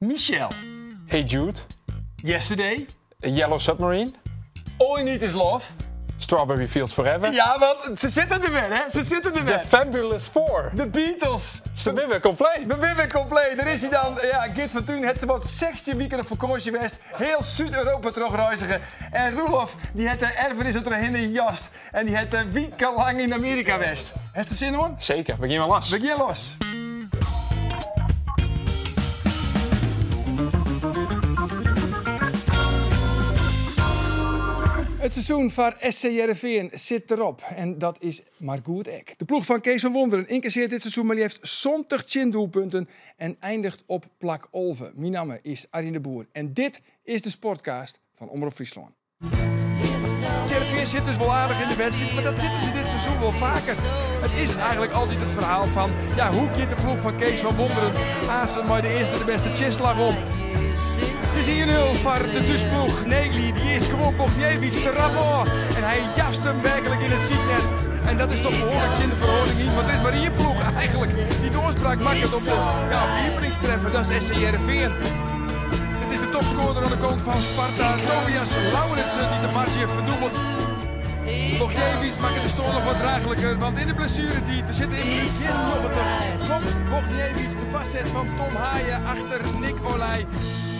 Michel. Hey Jude. Yesterday. Yellow Submarine. All You Need Is Love. Strawberry Fields Forever. Ja, want se sitte der wer, hè? Se sitte der wer. The Fabulous Four. De Beatles. Se binne wer kompleet. We binne wer kompleet. Dêr is hy dan. Ja, Geert van Tuinen hat sawat 16 wiken op fakânsje west. Hiel Súd-Europa trochreizige. En Roelof, dy hat de erfenis dertrochhinne jast. En dy hat wikenlang yn Amearika west. Hast der sin oan? Seker, we gean wer los. We gean los. It seizoen foar SC Hearrenfean sit derop en dat is mar goed ek. De ploech fan Kees van Wonderen ynkassearret dit seizoen mar leafst 70 tsjindoelpunten en eindiget op plak 11. Myn namme is Arjen de Boer en dit is de Sportcast fan Omrop Fryslân. Hearrenfean sit dus wol aardich yn de wedstriid, mar dat sitte se dit seizoen wol faker. It is eigenlik altyd it ferhaal fan, ja, hoe giet de ploech fan Kees van Wonderen aansten mei de earste de bêste tsjinslach om? It is 1-0 foar de thúsploech. Neghli dy is gewoan Bochniewicz te rap ôf en hy jast him werklik yn it sydnet. En dat is toch behoarlik tsjin de ferhâlding yn, want der is mar ien ploech eigenlik dy't oanspraak makket op de, ja, op de iepeningstreffer, dat is SC Hearrenfean. It is de topskoarder oan de kant fan Sparta, Tobias Lauritsen, dy't de marzje ferdûbelt. Bochniewicz makket de stân noch wat draachliker, want yn de blessueretiid, we sitte yn minút 94, komt Bochniewicz de foarset fan Thom Haye achter Nick Olij.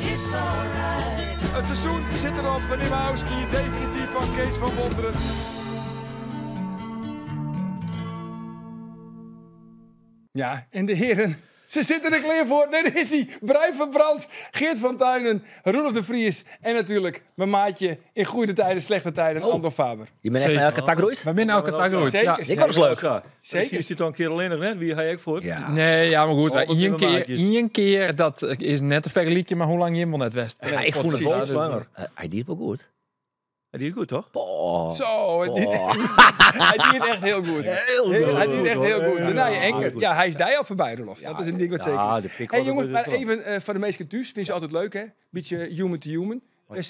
It seizoen sit derop, we nimme ôfskie definityf fan Kees van Wonderen. Ja, en de hearen, se sitte der klear foar. Dêr is hy, brij ferbrand. Geert van Tuinen, Roelof de Vries en natuerlik myn maatsje yn goede tijden, slechte tijden, Andor Faber. Je binne echt nei elkoar tagroeid? Wy binne elkoar tagroeid. Zeker. Ja. Dit was leuk. Zeker. Is dit dan een keer alleen nog net? Wie hij ek voor? Ja. Nee, ja, maar goed. Oh, wat Ien binne kear, maatjes. ien kear, dat is net te fergelykjen, mar hoe lang jim wol net west. Ja, ik fûn it Precies. wol. Langer. Hy die it wol goed. Hij die het goed, toch? Boah. Zo, het die, Boah. hy die it echt hiel goed. Hiel goed. Hy die it echt hiel goed. Ja, De nije ja, anker. goed. Ja, hy is dy al foarby, Roelof. Dat is in ding wat Ja, seker de is. pik Hey wat jonges, er mar komt. even foar de minsken thús. Fine se altyd leuk, hè? Bytsje human to human.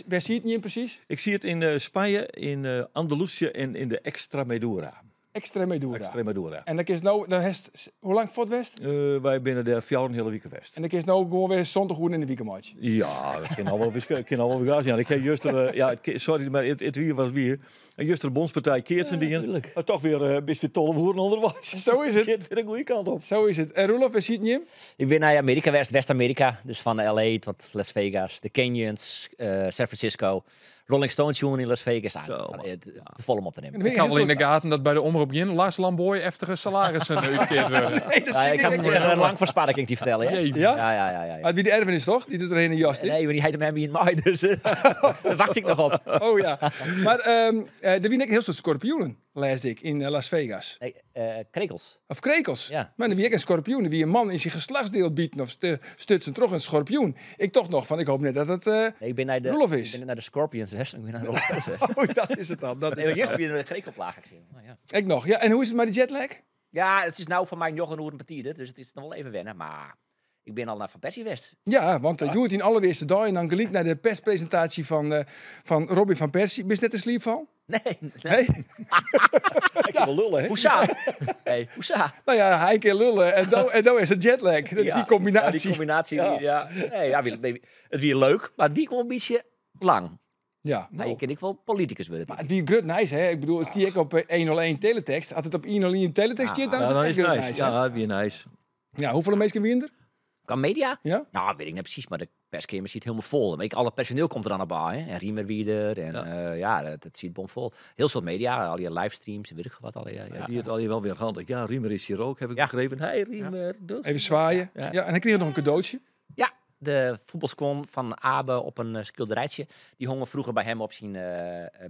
Wêr siet jim presys? Ik zie het in Spanje, in Andalusië en in de Extremadura. Extremadura. Extremadura. En dan is no, dan hast, hoe lang fuort west? Wy binne dêr 4 hiele wike west. En dan is no gewoan wer 70 oeren yn de wike meitsje. Ja, dat kin al wol weer, kin al wol weer gas. Ja, ik ha juster, ja, it ki-, sorry, mar it wie wat it wie. En juster de bondspartij keatsen dien. tuurlijk. Maar toch weer bist weer 12 oeren ûnderweis. Zo is it. Giet wer de goede kant op. Zo is it. En Roelof, wêr siet jim? Ik bin nei Amearika west, West-Amearika. Dus fan LA tot Las Vegas, de Canyons, San Francisco. Rolling Stones sjoen yn Las Vegas. Ah, Zo, van, man. het te vol om op te nemen. En dan Ik had al in de heel gaten dat by de Omrop gjin Lars Lambooij-eftige salarissen útkeard wurde. Nee, dat Ja, vind ik ik heb ook er lang voor sparen, kan ik die vertellen. Hè? Jee. Ja? Ja, ja, ja, ja, ja. Maar wie de erfenis toch? Die doet er een jas is. Nee, maar die heet hem in mei, dus daar wacht ik nog op. Oh ja. Maar er wie ek hiel soad skorpioenen, lês ik, yn Las Vegas. Nee, krekels. Of krekels. Ja. Mar der wie ek in skorpioen. Der wie in man yn syn geslachtsdiel biten of stutsen troch in skorpioen. Ik tocht noch fan, ik hoopje net dat it Nee, ik bin nei de, Roelof is. Ik bin nei de Scorpions west. Ik bin nei de Rolling Stones west. Oh, dat is it dan. Dat Nee, is maar it eerst dan. weer de krekelplaag. Ik zie. Oh, ja. Ik noch. Ja, en hoe is it mei de jetlag? Ja, it is no foar my noch in oere en kertier, dus it is noch wol even wennen. Mar ik bin al nei Van Persie west. Ja, want hjoed dyn alderearste dei en dan gelyk nei de perspresintaasje fan Robin van Persie. Bist net yn sliep fallen? Nee, nee. Nee? Ik kan wol lulle, hè? Hoesa? Hey, hoesa? Nou ja, hy kin lulle en dan is it jetlag. Die Ja, kombinaasje. Ja, die kombinaasje. Ja. Die, ja. Nee, ja, it wie leuk, mar it wie gewoan in bytsje lang. Ja. Nou, ik kin ek wol politikus wurde. Mar it wie grut nijs, hè? Ik bedoel, it stie ek op 101 teletekst. As it op 101 teletekst stiet, dan is Ja, it dan echt is het grut nice. nijs, hè? Ja, it wie nice. Ja, hoefolle minsken wiene der? Qua media? Ja? Nou, weet ik net precies, maar de perskamer zit helemaal vol. Maar alle personeel komt er dan bij, hè. En Riemer wie er. En Ja. ja, dat zit bomvol. Heel soort media, al die livestreams en weet ik wat. Al die, ja. Ja, die het al je wel weer handig. Ja, Riemer is hier ook, heb ik Ja. begrepen. Hey Riemer. Doeg. Even zwaaien. Ja. Ja, en hij kreeg nog een cadeautje. Ja, de voetbalschoen van Abe op een schilderijtje. Die hongen vroeger bij hem op zijn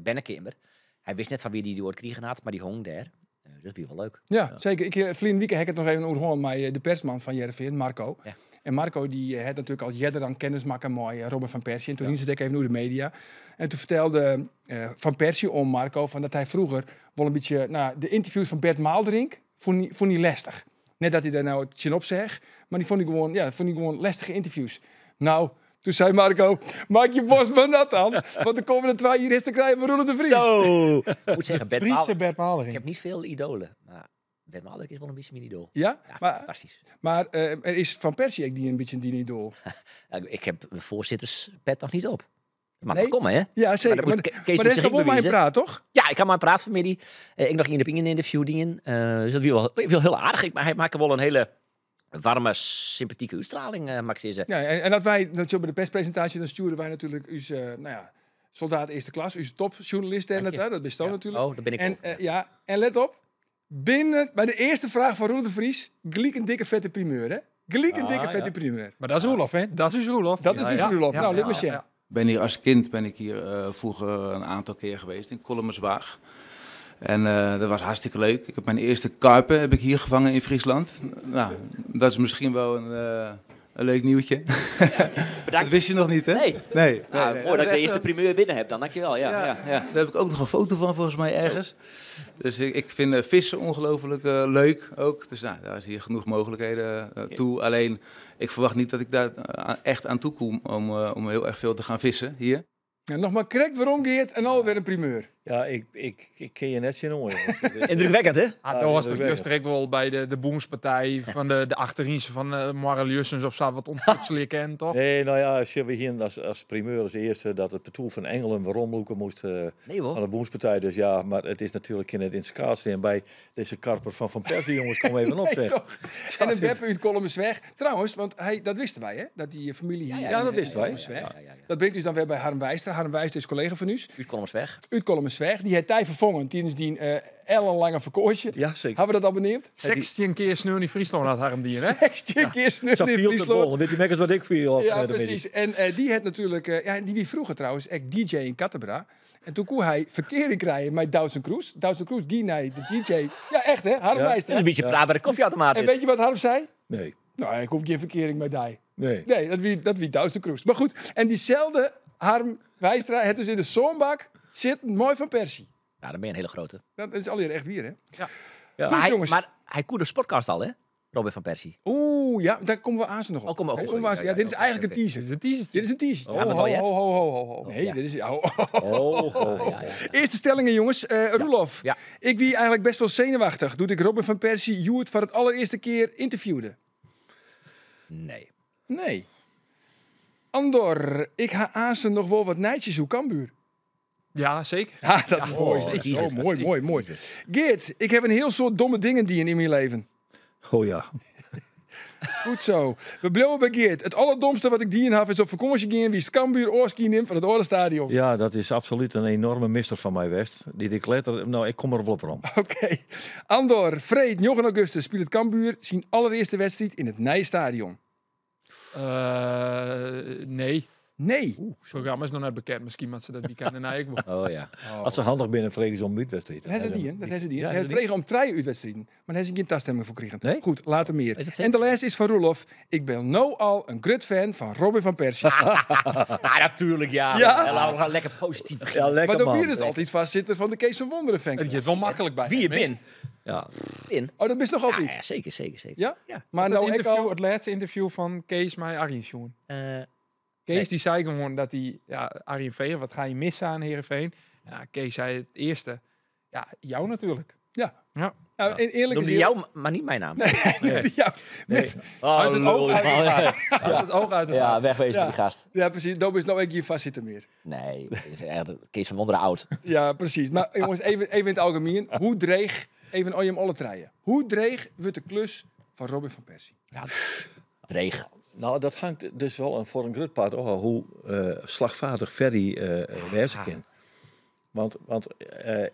bennenkamer. Hij wist net van wie die die ooit kriegen had, maar die hong daar. Dat wie wel leuk. Ja, zeker. Ik, verleden week heb ik het nog even oer met de persman van Hearrenfean, Marco. Ja. En Marco die had natuerlik al earder dan kennis makke mei Robin van Persie. En toen hie se it ek even oer de media. En toen fertelde Van Persie oan Marco fan dat hy froeger wol in bytsje, nou, de ynterviews fan Bert Maalderink fûn hy lestich. Net dat hy dêr no tsjinop seach, mar dy fûn hy gewoan, ja, fûn hy gewoan lestige ynterviews. Nou, toen sei Marco, maak je borst maar nat dan, want de komende 2 jier is te krijen met Roelof de Vries. Zo! Ik moet zeggen, Bert Friese Maal- Bert Maalderink. Ik heb niet veel idolen. Maar Bert Maalderk is wel een beetje mijn idool. Ja? Ja, Maar, fantastisch. maar er is Van Persie ook die een beetje die idool. Ik heb de voorzitterspet nog niet op. Maar Nee? dat komen, hè? Ja, zeker. Maar Maar, dat moet maar, Kees daar moet is zich toch wel ook mijn bewijzen. praat, toch? Ja, ik kan maar praten vanmiddag. Ik nog in op een interview dingen. Dus dat wil wel heel aardig. Maar hij maakt wel een hele warme, sympathieke uitstraling, Max is. Ja, en dat wij natuurlijk bij de perspresentatie, dan sturen wij natuurlijk uw, nou ja, soldaat eerste klas, uw topjournalist en Dank je. dat, dat bent u Ja. natuurlijk. Oh, dat ben ik En, ook, ja. ja, en let op, binnen, bij de eerste vraag van Roel de Vries, gliek een dikke vette primeur, hè? Gliek een Ah, dikke vette ja. primeur. Maar dat is Roelof, hè? Dat is Roelof. Dat is dus Roelof. Nou, laat me zien. Ben hier als kind ben ik hier vroeger een aantal keer geweest in Kollumerzwaag. En dat was hartstikke leuk. Ik heb mijn eerste karpen heb ik hier gevangen in Friesland. Nou, dat is misschien wel een leuk nieuwtje. Dat wist je nog niet, hè? Nee. Nee. Nou, nee, mooi dat ik de is eerste echt primeur binnen heb dan. Dankjewel. Ja, ja. Ja, Daar heb ik ook nog een foto van volgens mij ergens. Dus ik vind vissen ongelooflijk leuk ook. Dus nou, daar is hier genoeg mogelijkheden toe. Alleen, ik verwacht niet dat ik daar echt aan toe kom om heel erg veel te gaan vissen hier. Ja, nog maar correct waarom, Geert, en alweer een primeur. Ja, ik ken je net zien hoor. Indrukwekkend, hè? Ah, dat was toch indrukwekkend. juist ook wel bij de Boenspartij van de Achteriense van uh, of zo, wat ontfutselen kent, toch? Nee, nou ja, als je hier als primeur als eerste dat het petoel van Engelen waarom moest Nee, hoor. van de Boenspartij. Dus ja, maar het is natuurlijk in het in schaats en bij deze karper van Persie, jongens, kom even op zeg. Toch? En een Beppe uit Kollumersweg. Trouwens, want hij, dat wisten wij, hè? Dat die familie hier... Ja, Ja, dat wisten wij. Kollumersweg. Ja, ja, ja. Dat brengt dus dan weer bij Harm Wijstra. Harm Wijstra is collega van u. Uit Kollumersweg. Uit Kollumersweg. Die heeft hij vervangen tijdens die ellenlange vakantie. Ja, zeker. Hebben we dat al benieuwd? 16 keer sneeuw in Friesland had Harm die, hè? 16 keer sneu Zo in viel het Friesland. bol. Weet je mekkers wat ik viel? Ja, precies. En die had natuurlijk, ja, die wie vroeger trouwens, echt DJ in Kattenbra. En toen kon hij verkering krijgen met Doutzen Kroes. Doutzen Kroes, die naar de DJ. Ja, echt hè, Harm Ja. Wijstra. Een beetje praat bij de koffieautomaat. En dit. weet je wat Harm zei? Nee, Nou, ik hoef geen verkering met die. nee. Nee, dat wie Doutzen Kroes. Maar goed, en diezelfde Harm Wijstra het dus in de zonbak zit mooi van Persie. Ja, dan ben je een hele grote. Dat is alweer echt weer, hè? Ja. Ja. Goed, Maar hij, jongens. maar hij koerde de sportcast al, hè? Robin van Persie. Oeh, ja, daar komen we aan ze nog op. Oh, komen we ook Daar op. komen we aan. Ja, Ja, dit is ja, eigenlijk oké. een teaser. Dit is een teaser. Dit is een teaser. Ja, maar ho, al ho, ho, ho, ho. Nee, ja. dit is... Oh, Oh, oh, Ja, ja, ja. Eerste stellingen, jongens. Roelof, Ja. ik wie eigenlijk best wel zenuwachtig. Doet ik Robin van Persie Joert voor het allereerste keer interviewde? Nee. Nee. Andor, ik ha Azen nog wel wat nijtjes hoe Cambuur. Ja, zeker. Ja, dat is mooi. Oh, Zo, teaser. mooi, mooi, mooi. Geert, ik heb een heel soort domme dingen die in mijn leven. Oh ja. Goed zo. We blijven bij Geert. Het allerdomste wat ik dien heb is op vakantie gaan wie is het Cambuur oorskien in van het Orenstadion. Ja, dat is absoluut een enorme mister van mij, West. Die ik letter, nou, ik kom er wel op om. Oké. Andor, Freed, 9 augustus speelt het Cambuur zijn allereerste wedstrijd in het Nijstadion. Nee. Nee. Het programma is nog net bekend. Misschien dat ze dat weekend daarna ik wel. Oh ja. Als ze handig binnen vregen ze om uitwedstrijd. Dat is die, dat is die. Ja, Ze is heeft die? vregen om drie uitwedstrijden, maar daar is geen taststemming voor gekregen. Nee? Goed, later meer. Is dat zeker? En de laatste is van Roelof. Ik ben nou al een grut fan van Robin van Persie. Ah, natuurlijk, ja. Ja. Ja, Laten we gaan lekker positief beginnen. Ja, lekker maar dan man. weer is het altijd vastzitter van de Kees van Wonderen fan. Het is wel makkelijk bij Wie je hem, hè? bent. Ja. In. Oh, dat is nog Ja, altijd. ja, zeker, zeker, zeker. Ja? Ja. Maar Dat nou ik interview, al... het laatste interview van Kees mij Arjen jongen. Kees Nee. die zei gewoon dat hij, ja, Arjen Veen, wat ga je missen aan Heerenveen? Ja, Kees zei het eerste. Ja, jou natuurlijk. Ja. Ja. Nou, en eerlijk Noemde is jou, maar niet mijn naam. eerlijk. Ja, Nee. Oh, Uit het lul, oog, uit het man. hart. Uit het oog, uit het Ja, hart. wegwezen Ja. met die gast. ja, precies. Dat is nou ik hier vastzitten meer. Nee, dat is echt Kees van Wonderen oud. Ja, precies. Maar jongens, even in het algemeen. Hoe dreig, even al je alle treien. Hoe dreig wordt de klus van Robin van Persie? Ja, dreig. Nou, dat hangt dus wel een, voor een groot part af hoe slagvaardig Ferry wezen kan. Want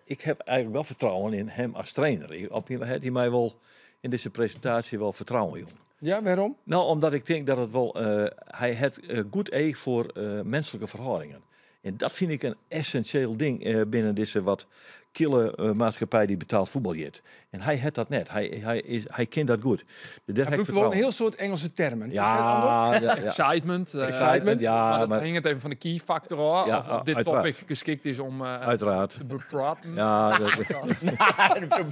ik heb eigenlijk wel vertrouwen in hem als trainer. Op hem heeft hij mij wel in deze presentatie wel vertrouwen, jong. Ja, waarom? Nou, omdat ik denk dat het wel... hij heeft goed oog voor menselijke verhoudingen. En dat vind ik een essentieel ding binnen deze wat kille maatschappij die betaald voetbal heeft. En hij heeft dat net. Hij kent dat goed. Dus daar Hij heb ik gebruikt wel een vertrouwen. heel soort Engelse termen. Is dat Andor? Ja, ja, ja. Excitement. Excitement, ja, maar dat maar- hing het even van de key factor af. Ja, of of dit uiteraard. topic geschikt is om Uiteraard. te bepraten. Ja, dat,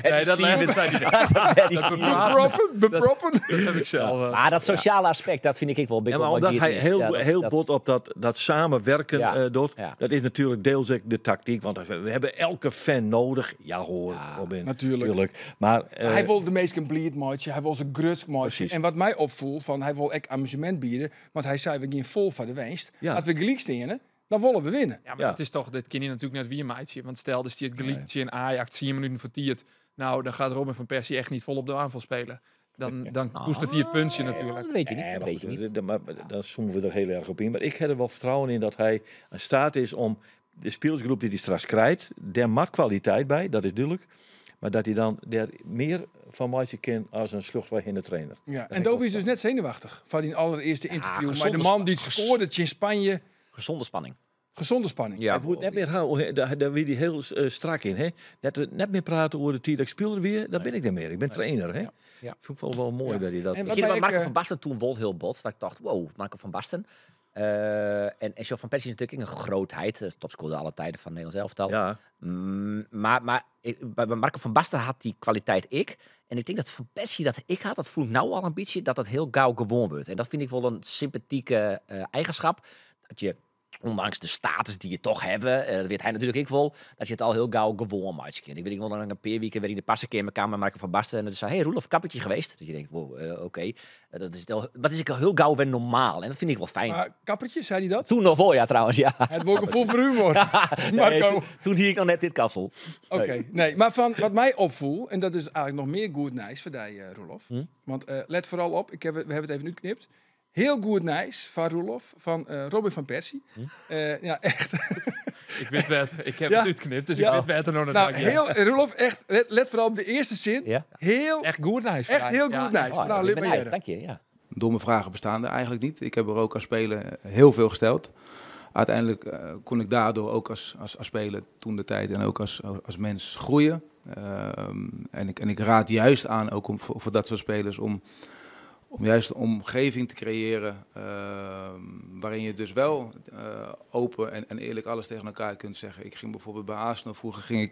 Nee, dat laatste zei hij niet. Dat bepraten, Beproppen, beproppen. dat heb ik zelf. Maar dat sociale aspect, dat vind ik wel big Ja, maar wel omdat Geert hij is. heel, Ja, dat- heel dat- bot op dat samenwerken Ja. doet. Ja. Dat is natuurlijk deels ook de tactiek. Want we hebben elke fan nodig? Ja hoor, Ja, Robin. Natuurlijk. Tuurlijk. Maar, Hij wil de meesten blied maatje, hij wil ze grutsk maatje. Precies. En wat mij opvoelt, van hij wil echt amusement bieden, want hij zei we gaan vol van de winst. Ja. Als we gelijk stenen, dan willen we winnen. Ja, maar Ja. dat is toch, dit ken je natuurlijk net wie meidje. Want stel, dus die het geliekje in Ajax, 10 minuten voor tiert. Nou, dan gaat Robin van Persie echt niet vol op de aanval spelen. Dan koestert hij het puntje natuurlijk. Dat weet je niet. Nee, Dat maar weet je goed, niet. Maar daar zoomen we er heel erg op in. Maar ik heb er wel vertrouwen in dat hij in staat is om de spelersgroep die hij straks krijgt, daar maakt kwaliteit bij, dat is duidelijk. Maar dat hij dan daar meer van maatje kent als een sluchtweg trainer. Ja. En Dovi is dus net zenuwachtig van die allereerste interview. Maar de gezonde man die scoorde in Spanje, Gezonde spanning. gezonde spanning. Ja, Hij moet net meer houden, daar weer die heel strak in. Hè? Net meer praten over de tijd dat ik speelde weer, dat ben ik niet meer. Ik ben trainer. Hè? Ja. Ja. Vond ik wel mooi Ja. dat hij dat... En Ik wat ken mij bij ik, Marco van Basten toen wel heel bot. Dat ik dacht, wow, Marco van Basten. En John van Persie is natuurlijk een grootheid. Topscorer alle tijden van Nederlands elftal. ja, Maar bij Marco van Basten had die kwaliteit ik. En ik denk dat Van Persie dat ik had, dat voel ik nou al een beetje, dat dat heel gauw gewoon wordt. En dat vind ik wel een sympathieke eigenschap. Dat je, ondanks de status die je toch hebben, dat weet hij natuurlijk ik wel, dat je het al heel gauw gewoon maakt. Ik weet ik wel een paar weken weer in de passenkamer met Marco van Basten. En dan zei, hey Roelof, kappertje geweest. Dat je denkt, wow, oké. Dat is het dat is ik al heel gauw weer normaal. En dat vind ik wel fijn. Maar kappertje, zei hij dat? Toen nog wel, ja trouwens, ja. Het wordt gevoel voor humor. Nee, Marco. toen hier ik nog net dit kapsel. Oké, nee, maar van wat mij opvoel, en dat is eigenlijk nog meer goed nieuws voor die, Roelof. Want let vooral op, we hebben het even uitgeknipt. Heel goed nieuws van Roelof, van Robin van Persie. Ja, echt. Ik weet het, ik heb Ja. het uitgeknipt, dus Ja. ik weet het er nog Nou, net. heel, Roelof, echt, let vooral op de eerste zin. Ja. Heel, Echt goed nice. echt heel goed nieuws. Oh, nou, ik let ben maar benieuwd. jaren. Dank je, ja. Domme vragen bestaan er eigenlijk niet. Ik heb er ook als speler heel veel gesteld. Uiteindelijk kon ik daardoor ook als speler toen de tijd en ook als mens groeien. En ik raad juist aan, ook voor dat soort spelers, om juist een omgeving te creëren waarin je dus wel open en eerlijk alles tegen elkaar kunt zeggen. Ik ging bijvoorbeeld bij Arsenal, vroeger ging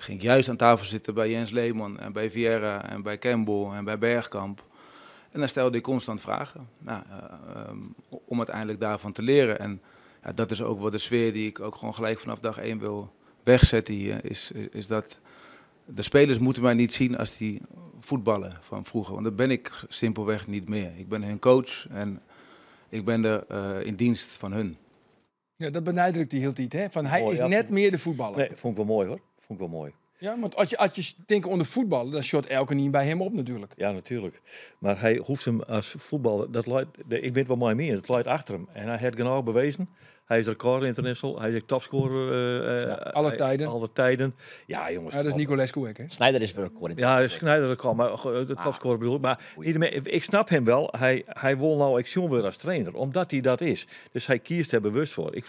ik juist aan tafel zitten bij Jens Lehmann en bij Vieira en bij Campbell en bij Bergkamp. En dan stelde ik constant vragen, om uiteindelijk daarvan te leren. En ja, dat is ook wel de sfeer die ik ook gewoon gelijk vanaf dag 1 wil wegzetten hier. Is dat de spelers moeten mij niet zien als die voetballen van vroeger. Want dat ben ik simpelweg niet meer. Ik ben hun coach en ik ben er in dienst van hun. Ja, dat benadrukt hij heel tijd, hè? Van hij Mooi, is ja. net meer de voetballer. nee, vond ik wel mooi hoor. Vond ik wel mooi. Ja, want als je denkt onder voetballen, dan shot elke niet bij hem op natuurlijk. Ja, natuurlijk. Maar hij hoeft hem als voetballer... Dat luidt, ik ben het wel mooi mee, het luidt achter hem. En hij heeft genoeg bewezen. Hij is record international. Hij is topscorer. Alle tijden. Alle tijden. Ja, jongens. Ja, dat is Nicolescu ook, hè? Sneijder is weer record. Ja, Sneijder record, maar de topscorer bedoel ik. Maar niettemin, ik snap hem wel. Hij wil nou Action weer als trainer, omdat hij dat is. Dus hij kiest er bewust voor. Ik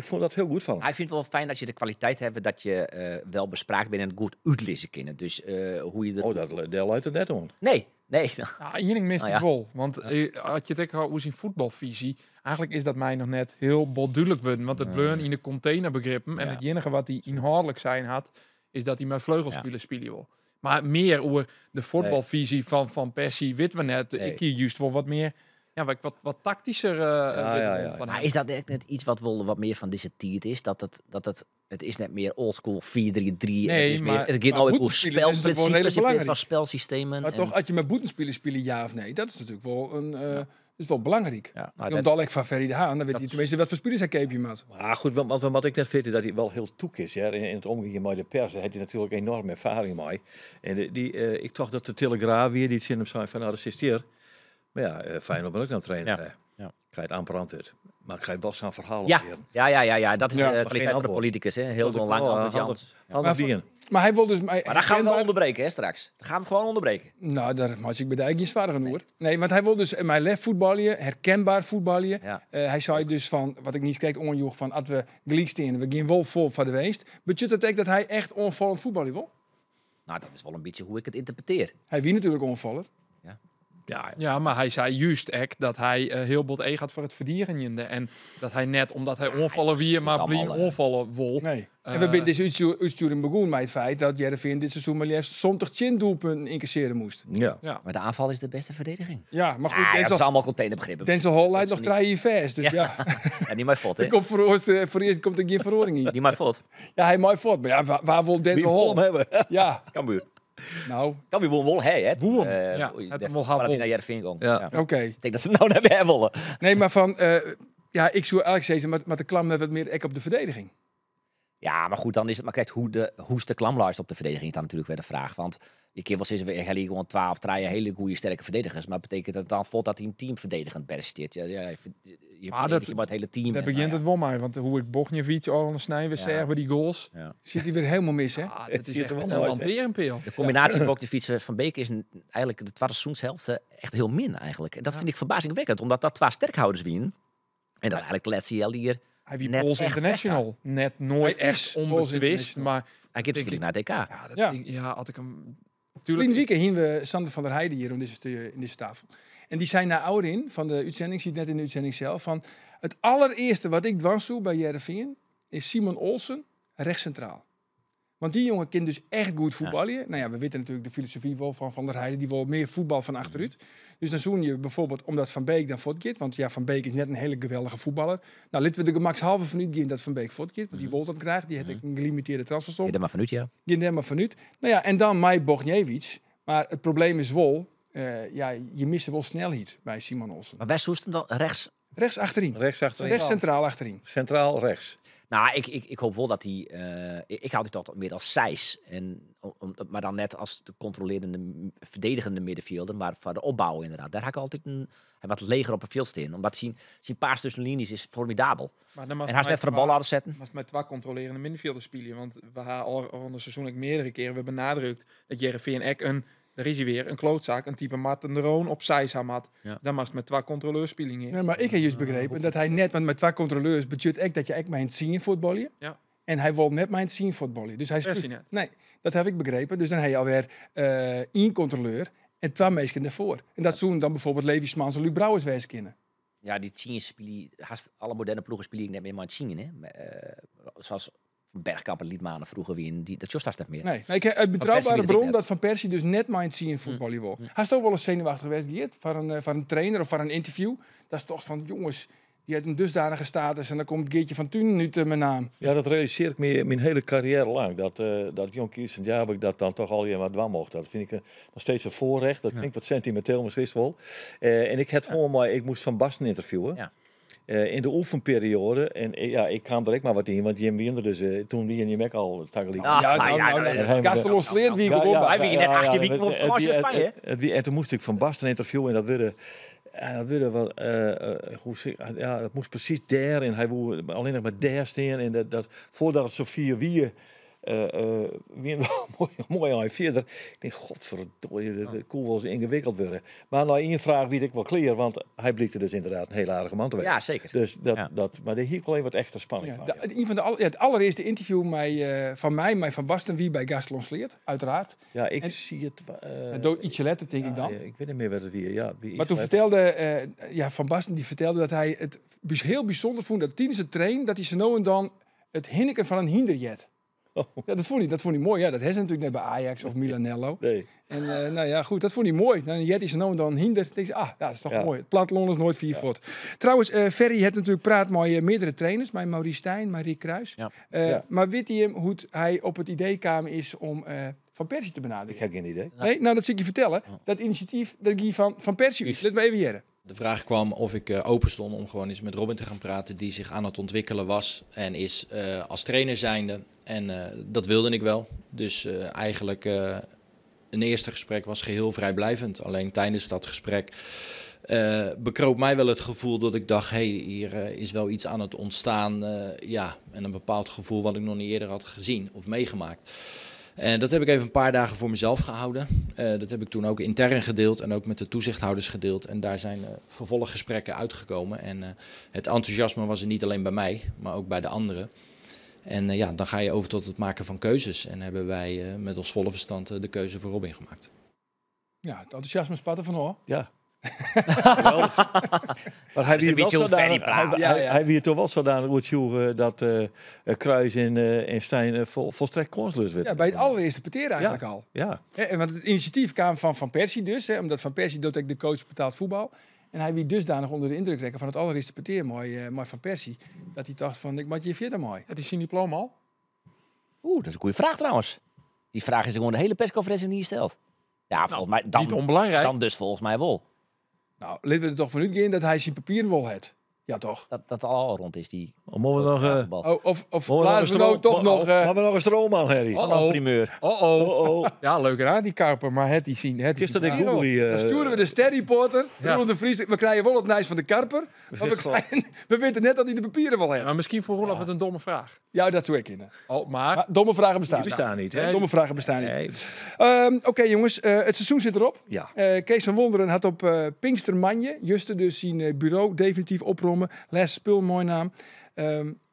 vond dat heel goed van hem. Maar ik vind het wel fijn dat je de kwaliteit hebt dat je wel bespraakt bent en het goed uitlezen kunnen. Dus hoe je er... Oh, dat luidt het net om. Nee, nee. Ja, één ding mist Nou ik ja. wel. Want had je het ook al hoe zijn voetbalvisie, eigenlijk is dat mij nog net heel bot duidelijk worden. Want het bleun in de containerbegrippen en Ja. het enige wat hij inhoudelijk zijn had, is dat hij met vleugelspelers spelen wil. Maar meer over de voetbalvisie van Persie weten we net. Nee. Ik hier juist wel wat meer, ja, wat tactischer weet van Maar hem. is dat echt net iets wat wel wat meer van deze tijd is? Dat het is net meer oldschool 4-3-3. Nee, het is meer, maar- het gaat maar nou ook over boetenspelers is het wel redelijk spelprincipes in plaats belangrijk. van spelsystemen. Maar en- toch, als je met boetenspelers spelen, ja of nee, dat is natuurlijk wel een, is wel belangrijk. Ja, nou, Want dat- dadelijk van Ferry de Haan, dan weet dat hij tenminste wat voor spelers hij keepje maat. Maar goed, want wat ik net vind, is dat hij wel heel toek is. Hè? In het omgaan met de pers, daar heeft hij natuurlijk enorme ervaring mee. En ik dacht dat de Telegraaf weer die het zin hem zei van, nou, dat is hier. Maar ja, Feyenoord ben ook aan het trainen. Ja, hè. ja. Krijgt amper antwoord. Maar krijgt wel zijn verhaal Ja, op ja, ja, ja, ja, dat is Ja, de maar geen kwaliteit van de antwoord. politicus. Hè. Heel Dat ik lang van, oh, antwoord, handig. Jans. Ja. Handig Maar voor- dien. Maar hij wil dus... Maar daar gaan we wel onderbreken hè, straks. Dat gaan we gewoon onderbreken. Nou, daar had ik bij de eigen niet zwaar genoeg. hoor. Nee, want hij wil dus mijn lef voetballen, herkenbaar voetballen. Ja. Hij zei dus van, wat ik niet kijk, onjoeg, van als we gelijk staan, we gaan wel vol van de winst. Betekent dat ook dat hij echt onvallend voetballen wil? Nou, dat is wel een beetje hoe ik het interpreteer. Hij wie natuurlijk onvaller. Ja. Ja, Ja, maar hij zei juist ek dat hij heel bot e gaat voor het verdienende. En dat hij net, omdat hij onvallen wie, het is maar allemaal, blien onvallen wol. Nee. En we zijn deze uitsturing begonnen met het feit dat Heerenveen dit seizoen maar liefst zondag 10 doelpunten incasseren moest. Ja. Ja. Maar de aanval is de beste verdediging. Ja, maar goed, Ah, ja, dat Denzel, is allemaal containerbegrippen. Denzel Hall leidt Dat nog is drie hier vast. Dus ja, Ja, niet mijn fout, hè? er komt voor, eerst, voor eerst komt er geen verhoring in. Niet mijn fout. Ja, hij mooi voort. Maar ja, waar wil Wie Denzel wil hem Hall? hebben? Ja, Cambuur. nou, Cambuur won wel, hè? hè? Woem. Ja, het De- hem wel voordat hij won. naar Heerenveen ging. Ja. Ja. oké. Ik denk dat ze hem nou naar meer willen. Nee, maar van, ja, ik zou eigenlijk zeggen, maar de klam net wat meer ek op de verdediging. Ja, maar goed, dan is het maar kijk hoe is de klamluist op de verdediging is dan natuurlijk weer de vraag. Want je kunt wel zeggen, we hebben gewoon 12 draaien hele goede sterke verdedigers. Maar betekent dat dan vol dat hij een team verdedigend presteert? Ja, ja, je Maar verdedigt dat- je maar het hele team. Daar En, begint nou het wel maar. Want hoe ik Bogniewicz al een snij weer Ja. zeg bij die goals. ja. Ja. Zit hij weer helemaal mis, hè? Ah, dat is Ziet echt er wel een uit, hè? lanterenpeel. De combinatie Bogniewicz van Beek is eigenlijk de tweede seizoenshelft echt heel min eigenlijk. En dat vind ik verbazingwekkend, omdat dat twee sterkhouders wien. En dan eigenlijk Letsie al hier. Hij wie Net Pools echt International. Net nooit Hij is echt Pools onbetwist. International. Maar Hij gaat Denk natuurlijk naar het EK. ja, dat Ja. Denk, ja, had ik hem... Tuurlijk. Tuurlijk, weekend hingen we Sander van der Heijden hier om deze, in deze tafel. En die zei na Aurin van de uitzending, ziet net in de uitzending zelf, van het allereerste wat ik dwars zoek bij Heerenveen is Simon Olsen rechts centraal. Want die jongen kan dus echt goed voetballen. Nou ja, we weten natuurlijk de filosofie wel van Van der Heijden, die wil meer voetbal van achteruit. Dus dan zoen je bijvoorbeeld omdat Van Beek dan voortgaat. Want ja, Van Beek is net een hele geweldige voetballer. Nou, laten we de gemakshalve van gaan dat Van Beek voortgaat. Want die wil dat graag. Die heeft ook een gelimiteerde transfersom. Ja, daar maar vanuit, ja. Die neemt maar vanuit. Nou ja, en dan Mai Bogniewicz. Maar het probleem is wel, ja, je mist wel snelheid bij Simon Olsen. Maar wij Soesten dan rechts. Rechts achterin. Rechts achterin. Rechts centraal achterin. Centraal rechts. Nou, ik hoop wel dat hij... ik hou die toch meer als Seys. En, maar dan net als de controlerende, verdedigende middenvelder. Maar voor de opbouw inderdaad. Daar had ik altijd een, hij wat leger op het veld in. Omdat zijn paas tussen de linies is formidabel. Maar dan En hij is net voor de bal laten zetten. Maar met twee controlerende middenvelders spelen. Want we hebben al al een seizoen ook meerdere keren we benadrukt dat Heerenveen ek een, daar is hij weer, een klootzaak, een type Marten de Roon op Seisamat. Ja. Dan was het met twee controleurs spelen. Nee, maar ik heb juist begrepen dat hij net, want met twee controleurs budget ek dat je ek mijn zien voetballen. Ja. En hij wil net mijn zien voetballen. Dus hij Persie speelt. net. Nee, dat heb ik begrepen. Dus dan heb je alweer één controleur en twee mensen daarvoor. En dat zoen dan bijvoorbeeld Levi Smans en Luc Brouwers wezen kunnen. Ja, die tien spelen, haast alle moderne ploegen spelen net meer maar tien, hè. Maar, zoals Bergkamp en Liedmanen vroeger weer, die, dat just haast net meer. Nee, maar ik heb uit betrouwbare weet ik bron net. dat Van Persie dus net mijn zien voetballen wil. Hij is toch wel eens zenuwachtig geweest, Geert, voor een trainer of voor een interview. Dat is toch van, jongens, die heeft een dusdanige status en dan komt Geertje van Tunen nu te mijn naam. Ja, dat realiseer ik me mijn hele carrière lang. Dat Jon Kies en Jabek dat dan toch al je maar dwam mocht. Dat vind ik nog steeds een voorrecht. Dat klinkt wat sentimenteel, maar zo is het wel. En ik had gewoon maar, ik moest Van Basten interviewen. Ja. In de oefenperiode. En ja, ik kwam direct maar wat in, want Jim Wiender dus toen wie en Jim ook al tegelijk. Ah, Ja, nou, nou, ja, nou, nou, nou, ja. Castellon sleert wie ik Ja, op. ja, Wij wiegen net 18 weken op vakantie in Spanje, En toen moest ik Van Basten interviewen en dat werden... En dat werden wel, hoe zeg, ja, dat moest precies daar en hij wilde alleen nog maar daar staan en dat voordat het Sofia wie wie mooi, mooi al verder. Ik denk, godverdorie, dat kon wel eens ingewikkeld worden. Maar na één vraag weet ik wel clear, want hij blikte dus inderdaad een heel aardige man te zijn. Ja, zeker. Dus dat, Ja. dat, maar daar hier wel even wat extra spanning Ja, van. de, een van de het allereerste interview van mij, mij Van Basten, wie bij Gastelon sleert, uiteraard. Ja, ik en- zie het. Ietsje later, denk ik dan. Ja, ik weet niet meer wat het weer. Ja, wie Maar is toen het? vertelde ja, Van Basten die vertelde dat hij het heel bijzonder vond dat tijdens het trainen dat hij zo nou en dan het hinneken van een hinderjet. Oh. Ja, dat vond hij mooi. Ja, dat is natuurlijk net bij Ajax of Milanello. Nee. En nou ja, goed, dat vond hij mooi. Dan jet is zo nou en dan hinder. Dan denk je, ah, ja, dat is toch Ja. mooi. Het platteland is nooit vier voet. Trouwens, Ferry heeft natuurlijk praat met meerdere trainers. Met Maurice Stijn, Marie Kruis. Ja. Ja. Maar weet hij hem hoe hij op het idee kwam is om Van Persie te benaderen? Ik heb geen idee. Nee, nou dat zie ik je vertellen. Dat initiatief, dat ging van Persie. uit. Let me even jaren. De vraag kwam of ik open stond om gewoon eens met Robin te gaan praten, die zich aan het ontwikkelen was en is als trainer zijnde. En dat wilde ik wel. Dus eigenlijk een eerste gesprek was geheel vrijblijvend. Alleen tijdens dat gesprek bekroop mij wel het gevoel dat ik dacht, hey, hier is wel iets aan het ontstaan. En een bepaald gevoel wat ik nog niet eerder had gezien of meegemaakt. En dat heb ik even een paar dagen voor mezelf gehouden. Dat heb ik toen ook intern gedeeld en ook met de toezichthouders gedeeld. En daar zijn vervolggesprekken uitgekomen. En het enthousiasme was er niet alleen bij mij, maar ook bij de anderen. En dan ga je over tot het maken van keuzes. En hebben wij met ons volle verstand de keuze voor Robin gemaakt. Ja, het enthousiasme spat er van hoor. Ja. Maar hij is een wie wel beetje hoe ver die zodanig, hij, praat. Ja, hij, ja. hij wie toch wel zodanig oortjoegen dat Kruis en Stijn volstrekt kansloos werden. Ja, bij het allereerste peteer eigenlijk al. Ja, Hè, en want het initiatief kwam van Van Persie dus. Hè, omdat Van Persie doet ook de coach betaald voetbal. En hij wie dusdanig onder de indruk rekken van het allereerste peteer mooi, mooi Van Persie. Dat hij dacht van, ik maak je verder mooi. Het is zijn diploma al. Oeh, dat is een goede vraag trouwens. Die vraag is gewoon de hele persconferentie niet gesteld. Ja, volgens mij Niet dan, onbelangrijk. dan dus volgens mij wel. Nou, laten we er toch vanuit gaan dat hij zijn papieren wel het. Ja, toch? Dat al rond is, die Mogen we nog, bal. Oh, of mogen we nog een blazen we nou stroom- toch nog... Hebben we nog een stroomman, Harry? Oh, oh. primeur. Oh, oh. Oh, oh. Ja, leuk hè, die Karper. Maar het die zien. Het die Gisteren zien. ik Google die... Dan sturen we de sterreporter, Ja. Roelof de Vries. We krijgen wel het nijs van de Karper. Maar we, krijgen, we weten net dat hij de papieren wel heeft. Maar misschien voor Roelof het een domme vraag. Ja, dat zou ik in. Oh, maar Maar domme vragen bestaan Die niet. bestaan niet, hè? Nee. Domme vragen bestaan niet. Nee. Oké jongens, het seizoen zit erop. Ja. Kees van Wonderen had op Pinkstermanje, Juste dus zijn bureau definitief oprommen. Les spul, mooi naam.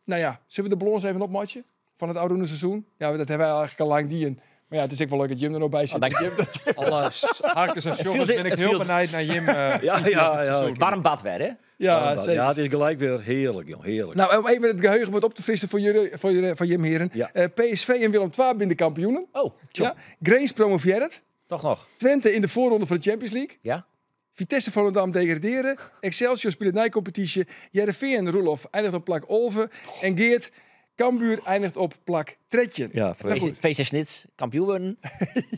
Nou ja, zullen we de ballons even opmatchen van het oude seizoen? Ja, dat hebben wij eigenlijk al lang die. Maar ja, het is ook wel leuk dat Jim er nog bij zit. Oh, dank je. Jim, dat- alle harkens en viel jongens zich- ben ik het heel viel- benijd naar Jim. Ja, ja, ja. Warm bad werd, hè? ja, zeker. Ja, het is gelijk weer heerlijk, joh. Heerlijk. Nou, om even het geheugen wat op te frissen voor jullie, voor Jim heren. Ja. PSV en Willem II binnen de kampioenen. Oh, Ja. Grains promoveert. toch nog. Twente in de voorronde van de Champions League. Ja? Vitesse Volendam degraderen. Excelsior speelt de competitie. Heerenveen Roelof eindigt op plak Olven. En Geert Cambuur eindigt op plak Tredje. Ja, vreselijk. VC Snits, kampioen worden.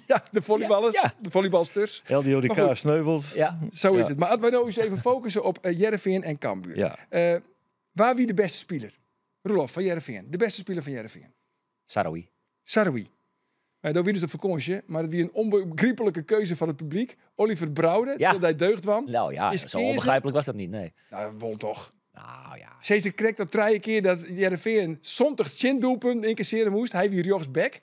Ja, de volleyballers. Ja, ja. De volleybalsters. LDODK Maar goed. sneuvelt. Ja. Zo is Ja. het. Maar laten wij nou eens even focussen op Heerenveen en Cambuur. Ja. Waar wie de beste speler? Roelof van Heerenveen. De beste speler van Heerenveen. Saroui. Saroui. Dat wie dus de vakantie, maar dat wie een onbegrijpelijke keuze van het publiek. Oliver Brouwde, Ja. terwijl hij deugd kwam. Nou ja, Is zo Kezen- onbegrijpelijk was dat niet, nee. Nou, won toch. Nou ja. Cesar kreeg dat drie keer dat Heerenveen zondag doelpunt incasseren moest. Hij wie rechtsback.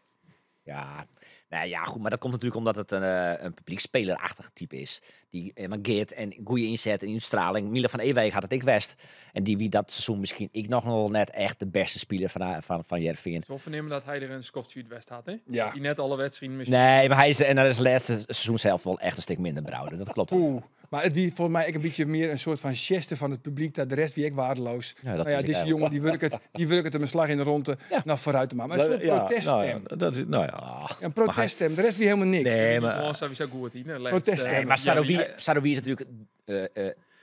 Ja, nou ja, goed, maar dat komt natuurlijk omdat het een publieksspelerachtig type is. Die mankeert en goede inzet en instraling. Mila van Ewijk had het ik west. En die wie dat seizoen misschien ik nog wel net echt de beste speler van Heerenveen. Zo vernemen dat hij er een Scoft West had, hè? Ja. Die net alle wedstrijden misschien. Nee, maar hij is, en dat is het laatste seizoen zelf wel echt een stuk minder brouwde. Dat klopt. ook. Oeh. Maar het wie volgens mij ook een beetje meer een soort van geste van het publiek. Dat de rest wie ik waardeloos. Ja, dat nou ja, is ik deze eigenlijk. jongen die werkt het, die werkt het hem een slag in de ronde Ja. naar vooruit te maken. Maar een soort Ja, proteststem. nou ja, dat is, nou ja. Ah. Een proteststem. De rest wie helemaal niks. Nee, maar Gewoon sowieso goed in. hè, laatste, Protest. Nee, maar Saroui Saroui is natuurlijk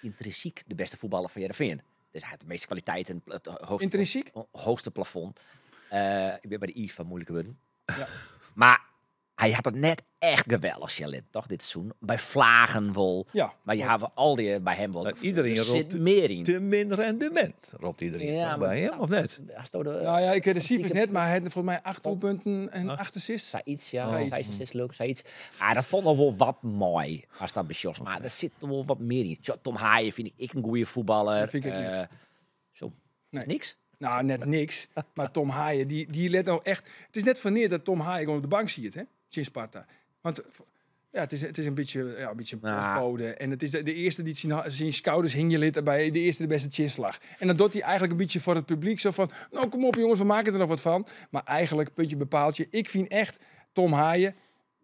intrinsiek de beste voetballer van Heerenveen. Dus hij had de meeste kwaliteit en het hoogste, Intrinsiek? hoogste plafond. Ik ben bij de I van moeilijke woorden. Ja. Maar hij had het net echt geweldig, Chalet, toch, dit seizoen. Bij Vlagen wel. Ja. Maar je hebt al die bij hem wel. Maar iedereen er zit roept meer in. te min rendement, roept iedereen Ja, toch maar bij hem, dat- of net? Als het de, Nou ja, ik weet de cijfers net, maar hij had volgens mij 8 doelpunten en 8 assists. Zoiets, ja. Zoiets. Zoiets, zes, leuk, zoiets. Ah, dat vond nog wel wat mooi, als dat bij Maar er zit nog wel wat meer in. Zo, Tom Haaien vind ik een goede voetballer. Dat vind ik niet. Zo, Nee. niks. Nou, net niks. Maar Tom Haaien, die let nou echt... Het is net van neer dat Tom Haaien gewoon op de bank ziet, hè? In Sparta. Want ja, het is een beetje, ja, een beetje een Nou. postbode. En het is de eerste die zijn schouders hing je lid bij de eerste de beste chinslag. En dan doet hij eigenlijk een beetje voor het publiek zo van... Nou, kom op jongens, we maken er nog wat van. Maar eigenlijk, puntje bepaaltje. Ik vind echt Tom Haaien...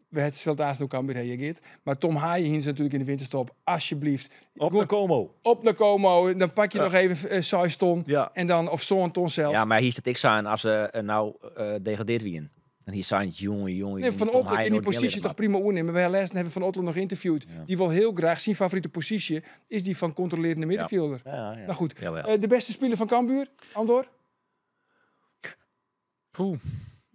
We het stelt haast nog kan reageert. Maar Tom Haaien hier is natuurlijk in de winterstop. Alsjeblieft. Op naar Como. Op naar Como. Dan pak je nog even 6 ton. Ja. En dan, of zo'n ton zelf. Ja, maar hier zit ik zijn als ze nou degradeerd wie. En hier zijn jongen, jongen, Nee, van Tom Ottelen Haaien in die nooit meer positie toch leren prima oornemen. We hebben Van Ottelen nog geïnterviewd. Die wil heel graag zijn favoriete positie is die van controlerende middenvelder. maken. Ja, ja. Nou goed, Jawel. de beste speler van Cambuur, Andor? Poeh.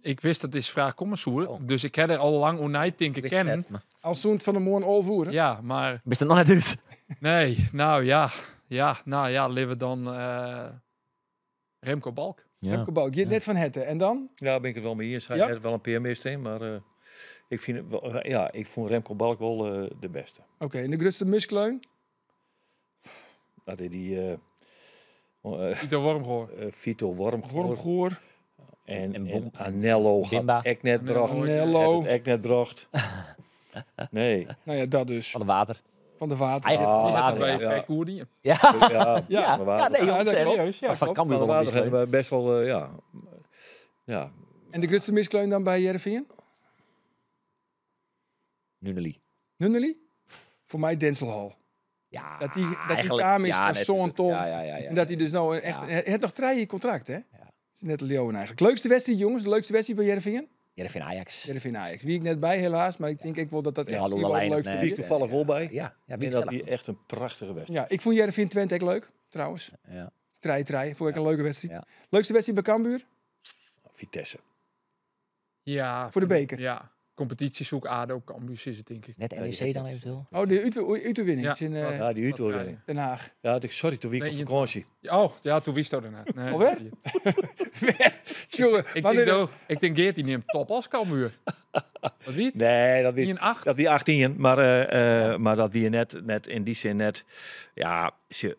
Ik wist dat deze vraag komen zou, Oh. dus ik heb er al lang onnijd denken Ik wist het kennen. net, maar- Als zo'n van de Moorn Olvoeren. Ja, maar Bist er nog net uit? nee, nou ja. Ja, nou ja, leven dan Remco Balk. Ja. Remco Balk, je net van Hetten. En dan? Ja, ben ik het wel mee eens. Hij Ja? heeft wel een PR mist, hè, maar ik, vind het wel, ja, ik vond Remco Balk wel de beste. Oké, en de grootste muskleun? Dat is die Ito Wormgoor. Vito Wormgoor Wormgoor, en, En en, Bom- Anello Bimba. had ek net Anello. bracht. Anello. Had het ek net bracht. Nee. Nou ja, dat dus. Van de water. Van de water. Eigenlijk Ah, van de water, bij ja. ja. bij Koerdie. Ja, Ja, ja. Van de Water. Ja, nee, Ja, dat 100%. klopt. Ja, Maar van klopt. Cambuur Van de wel een Water hebben miskleun. we best wel, ja. Ja, En de grootste miskleun dan bij Heerenveen? Nunnely. Nunnely? Voor mij Denzel Hall. Ja, Dat die eigenlijk- kaam is ja, van nee, zo'n tuurlijk. ton. Ja. En dat hij dus nou een echt... Ja. Hij heeft nog 3 jaar contract, hè? Ja. Is net Leeuwen eigenlijk. Leukste wedstrijd, jongens. De leukste wedstrijd bij Heerenveen? Heerenveen Ajax. Heerenveen Ajax. Wie ik net bij, helaas. Maar ik denk ik wel dat dat Ja, echt hallo, hier wel de lijn, leukste nee. Die ik toevallig wel bij. Ja, wie En ik dat zelf. die echt een prachtige wedstrijd. Ja, ik vond Heerenveen Twente ook leuk, trouwens. Ja. Trei, vond ik een leuke wedstrijd. Ja. Leukste wedstrijd bij Cambuur? Vitesse. Ja. Voor de beker. Ja. Competitie zoek ADO, Cambuur is het denk ik. Net Ja, die NEC dan heb ik. eventueel. Oh, de Uterwinning Ja. is in Ja, die Utrecht. Den Haag. Ja, ik, sorry, toen week Nee, op je- vakantie. Oh, ja, toen wist dat daarna. Nee, Alweer? Jongen, Ik wanneer- denk, ook- ik denk Geert die neemt top als Cambuur. Wat wie? Nee, dat wie, 1-8. dat wie 18, maar, maar dat wie net in die zin net. Ja, ze,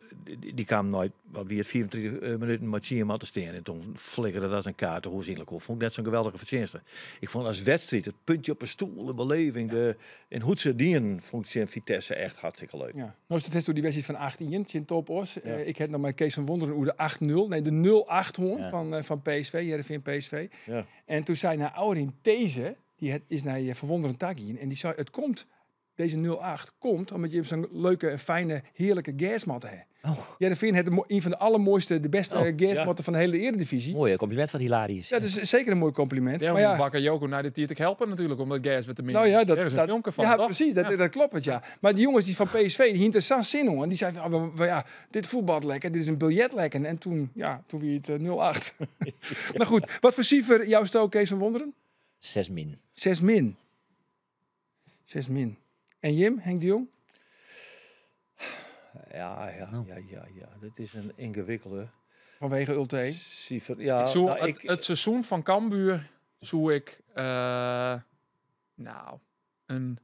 die kwam nooit. Wat wie het 24 minuten met Chiem had te staan. En toen flikkerde dat een kaart. Hoe zienlijk hoor. Vond ik net zo'n geweldige verdienste. Ik vond als wedstrijd het puntje op een stoel, de beleving, de, en hoe ze dienen, vond ik Vitesse echt hartstikke leuk. Ja. Nou is het door die wedstrijd van 8-1, in Top Os. Ja. Ik heb nog maar Kees van Wonderen hoe de 8-0, nee de 0-8 hoorn van PSV, Heerenveen PSV. Ja. En toen zei naar Aurin These, die het, is naar je Van Wonderen Tagien, en die zei, het komt, deze 0-8 komt omdat je zo'n leuke en fijne, heerlijke gasmat hebt. Oh. Heerenveen heeft een van de allermooiste, de beste Oh, gasmatten van de hele Eredivisie. Mooi, compliment van Hilarius. Ja, dat is zeker een mooi compliment. Ja, maar ja, Bakker Joko naar de tiert ik helpen natuurlijk, omdat gas wat te minder. Nou ja, dat, Er is een dat, filmpje van, ja, toch? precies. Dat, Ja. dat klopt het, ja. Maar die jongens die van PSV, die hielden zo'n zin hoor. En die zeiden, van, ah, ja, dit voetbal lekker, dit is een biljet lekker. En toen, ja, toen wie het 0-8. Maar goed, wat voor cijfer jouw stook, Kees van Wonderen? 6 min. 6 min. 6 min. En Jim, Henk de Jong? Ja. Dat is een ingewikkelde Vanwege Ulte. cijfer. Ja, Ik zoek nou, het, het seizoen van Cambuur zoek ik, nou, een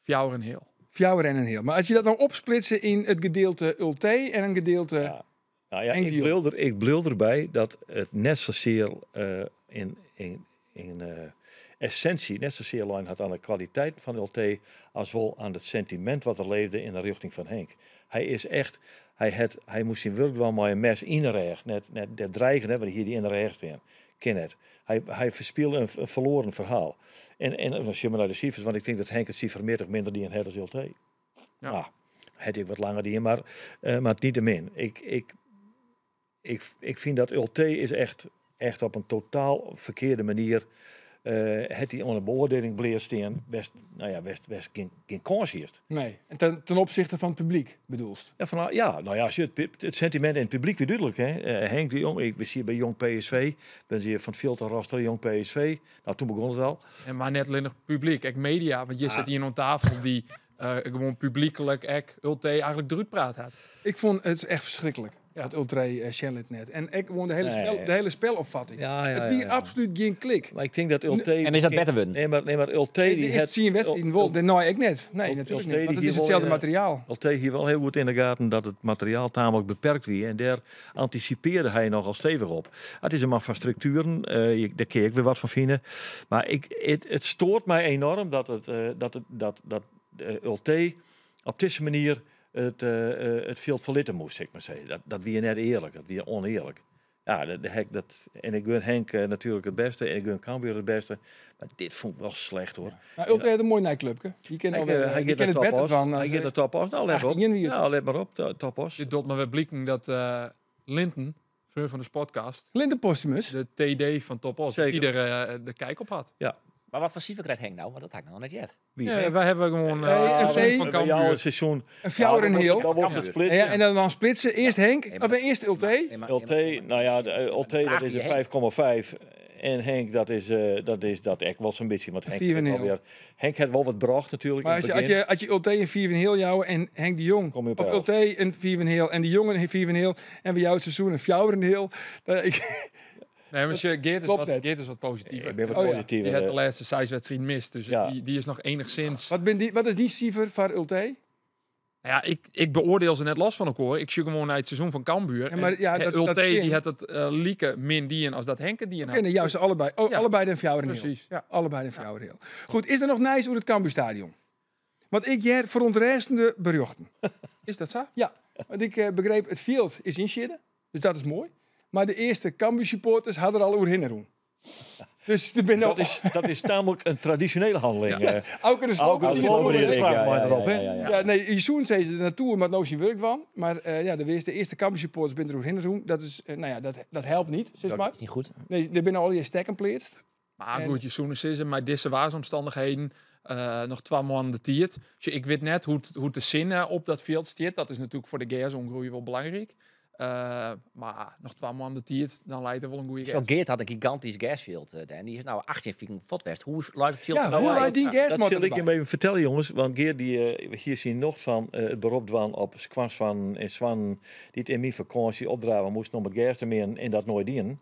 fjouwer en heel. Fjouwer en een heel. Maar als je dat dan opsplitsen in het gedeelte Ulte en een gedeelte... Ja. Nou ja, Henk de ik Jong. blul, ik blul erbij dat het net zozeer in essentie, net zozeer lijn had aan de kwaliteit van LT, als wel aan het sentiment wat er leefde in de richting van Henk. Hij is echt, hij moest zijn werk wel maar een mes in de reg, net dat dreigen, hè, want hier die in de reg staan. Ken het. Hij verspeelde een verloren verhaal. En als je maar naar de cijfers, want ik denk dat Henk het cijfermetig minder die in het als LT. Ja. Nou, het ik wat langer die in, maar niettemin. Ik vind dat Ulte is echt op een totaal verkeerde manier. Het die onder beoordeling bleef staan, best, nou ja, best geen kans hier. Nee, en ten opzichte van het publiek bedoelst. Ja, van, ja, nou ja, als je het sentiment in het publiek weer duidelijk. Hè? Henk de Jong, ik was hier bij Jong PSV, ben hier van het filterraster Jong PSV. Nou, toen begon het al. En maar net alleen nog publiek, ik media, want je zit hier aan tafel die gewoon publiekelijk, ik, Ulte eigenlijk druut praat had. Ik vond het echt verschrikkelijk. Ja. Dat Ultra Charlotte net. En ik won de hele, Nee. spel, de hele spelopvatting. Ja, het wie absoluut geen klik. Maar ik denk dat Ulte... En is dat beter worden? Nee, maar Ulte die De het... eerste zien wedstrijd in Wol, nee, ik net. Nee, natuurlijk Ulte niet. Want het die is hier hetzelfde wel, materiaal. Ulte hier wel heel goed in de gaten dat het materiaal tamelijk beperkt wie. En daar anticipeerde hij nogal stevig op. Het is een man van structuren, daar kun ik weer wat van vinden. Maar het stoort mij enorm dat Ulte op deze manier het veld verlitten moest, zeg maar zeggen. Dat wie net eerlijk, dat wie oneerlijk. Ja, en ik gun Henk natuurlijk het beste en ik gun Cambuur het beste. Maar dit vond ik wel slecht, hoor. Maar Ulte heeft een mooi nightclubje. Die kennen Hij, alweer, hij die gaat kennen naar het beter Top Os. van. Hij als, gaat naar Top Os. Nou, let op. 18 wie het. Ja, let maar op, Top Os. Dit doet me weer blikken dat Linton, vriend van de podcast, Linton Postumus. de TD van Top Os, Zeker. ieder de kijk op had. Maar wat voor cijfer krijgt Henk nou? Want dat had ik nog net jet. Wie, Ja, Henk? wij hebben gewoon Nee, het FC seizoen van Bij jou Cambuur. het seizoen. Een fjouwer en Ja, dan heel. wordt- Dan wordt het splitsen. Ja, en dan splitsen. Eerst Henk, Nee, maar- of eerst Ulte. Nee, maar- Ulte, nee, maar- nou ja, de Ulte, Vraag dat is die een Henk. 5,5. En Henk, dat is dat echt wel zo'n beetje. Want Henk Vier en heeft heel. wel weer, Henk heeft wel wat bracht natuurlijk. Maar in als het je, als begin. je, als je Ulte een 4 en heel jou en Henk de Jong, Kom je op of 11. Ulte een 4 en heel en de Jong een 4 en heel en bij jou het seizoen een fjouwer en heel. Dan, ik, Nee, maar Geert is Klopt wat, net. Geert is wat positiever. Ik ben wat Oh ja. positiever. Die had de laatste zes wedstrijden mist, dus Ja. die is nog enigszins... wat is die cijfer van Ulte? Nou ja, ik beoordeel ze net los van elkaar. Ik zoek gewoon naar het seizoen van Cambuur. Ja, maar En ja, dat Ulte, dat kan. die had het lieke min die en als dat Henk het die en Oké, had. nee, juist allebei. Oh, Ja. allebei de fjouwer en heel. Precies, ja. Allebei de fjouwer heel. Goed, is er nog nijs over het Cambuurstadion? Want ik jer verontrustende berichten. Is dat zo? Ja, want ik begreep het veld is in Schidden, dus dat is mooi. Maar de eerste Cambuur supporters hadden er al oer doen. Dus der binne Dat is, dat is namelijk een traditionele handeling. Auke de Sloot. Auke de Sloot, die vraagt mij erop, hè? Ja, nee, je zoen zei ze de natuur maar nou zijn werk van. Maar ja, de eerste, de eerste Cambuur supporters binnen er ook heen. Dat is, nou ja, dat helpt niet, zeg maar. Dat is niet goed. Nee, er binnen al die stekken pleetst. Maar En- goed, je zoenen is maar deze waarsomstandigheden nog 2 maanden de tiert. Dus ik weet net hoe het de zinnen op dat veld zit. Dat is natuurlijk voor de gersomgroei wel belangrijk. Maar nog 2 maanden de tiert, dan leidt er wel een goede Zo gers. Geert had een gigantisch gasfield. En die is nou 18 viking Fotwest. Hoe luidt het veld Ja, er nou hoe uit? luidt die Dat gersmat zal ik erbij? je even vertellen, jongens. Want Geert, die, hier zien nog van het beroep dwan op Squaswan en Swan, die het in mijn vakantie opdraven moest om het gersten meer en dat nooit in.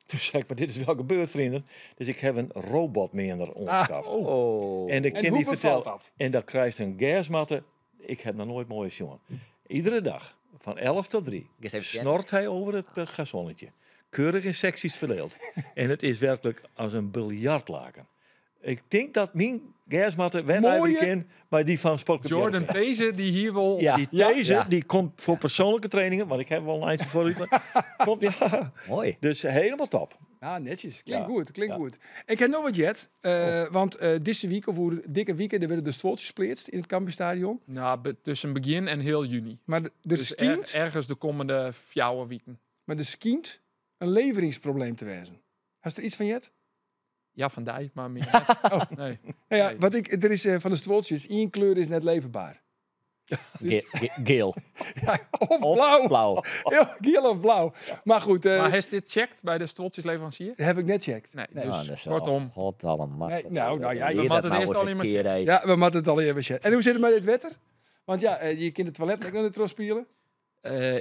Toen zei ik, maar dit is wel gebeurd, vrienden. Dus ik heb een robotmeerder ontschaft. Oh. En de En kind hoe die bevalt vertelt, dat? En dan krijgt een gersmatte. Ik heb nog nooit mooie jongen. Iedere dag, van 11 tot 3, Eerst even snort hij over het gazonnetje. Keurig in secties verdeeld. En het is werkelijk als een biljartlaken. Ik denk dat mijn gersmatte Mooie- wedijver maar die van Sportclub Jordan Heerenveen. These, die hier wel... Ja. Die These, Ja. die komt voor persoonlijke trainingen, want ik heb wel een eindje voor u. Komt, ja. Mooi. Dus helemaal top. Ja, netjes. Klinkt Ja. goed, klinkt Ja. goed. Ik heb nog wat jet. Want deze week, of hoe dikke week, er werden de stoeltjes pleetst in het Cambuurstadion. Nou, tussen begin en heel juni. Maar er Dus schijnt, ergens de komende 4 weken. maar er schijnt een leveringsprobleem te wezen. Has er iets van jet? Ja, van die, maar meer net. Oh, nee. Nou ja, Nee. wat ik, er is van de stoeltjes, één kleur is net leverbaar. Dus- Geel. Ja, of, Of blauw. blauw. Ja, geel of blauw. Maar goed, Maar heeft dit checkt bij de stoeltjesleverancier? dat heb ik net checkt. Nee, Nee. dus Ah, dat is wel- kortom. God allemaal. Nee, nou ja, we moeten het eerst al in maar Ja, we moeten het al even checken. En hoe zit het met dit wetter? Want ja, je kunt het toilet niet naar de tros spelen.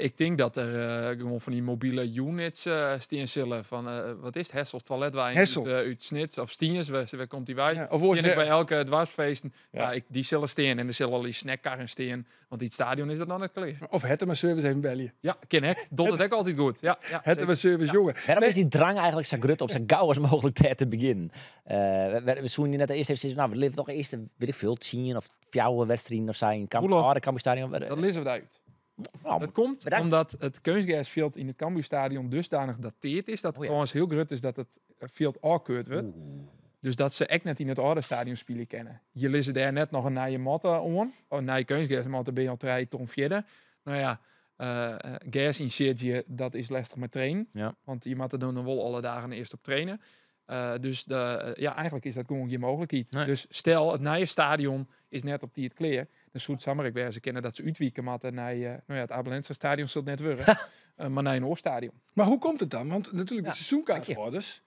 Ik denk dat er gewoon van die mobiele units staan zullen. Van, wat is het? Hessels toiletwijn Hessel. uit Snits of Stiens, waar komt die wij? Ja, of hoor Steen ik ze- bij elke dwarsfeesten. Ja. Ja. Die zullen staan en er zullen al die snackkarren staan. Want die het stadion is dat nog net klaar. Of het maar service even bellen. Ja, ken ik. Doet het ook altijd goed. Ja, Het maar service, jongen. Waarom Nee. is die drang eigenlijk zo groot om zo gauw als mogelijk daar te beginnen? We zoeken net eerst even, nou, we leven toch eerst, weet ik veel, 10 of 4 wedstrijden of zijn. Kamp, Roelof. oh, de Cambuurstadion. Dat lezen we daaruit. Nou, Dat komt bedankt. omdat het kunstgrasveld in het Cambuurstadion dusdanig dateerd is dat de Oh ja. kans heel groot is dat het veld afgekeurd wordt. Dus dat ze echt net in het oude stadion spelen kennen. Je lezen daar net nog een nieuwe matte aan. Oh, een nieuwe kunstgrasmatte ben je al 3 ton verder. Nou ja, gas in Sergië, dat is lastig met trainen. Ja. Want je moet er dan wel alle dagen eerst op trainen. Dus ja, eigenlijk is dat gewoon geen mogelijkheid. Nee. Dus stel, het nieuwe stadion is net op die het kleer. Dan zoet Sammerik weer ze kennen dat ze uitwieken moeten naar, nou ja, het Abelense stadion zal het net worden. Maar naar een oorstadion. Maar hoe komt het dan? Want natuurlijk de Ja, seizoenkaarthouders.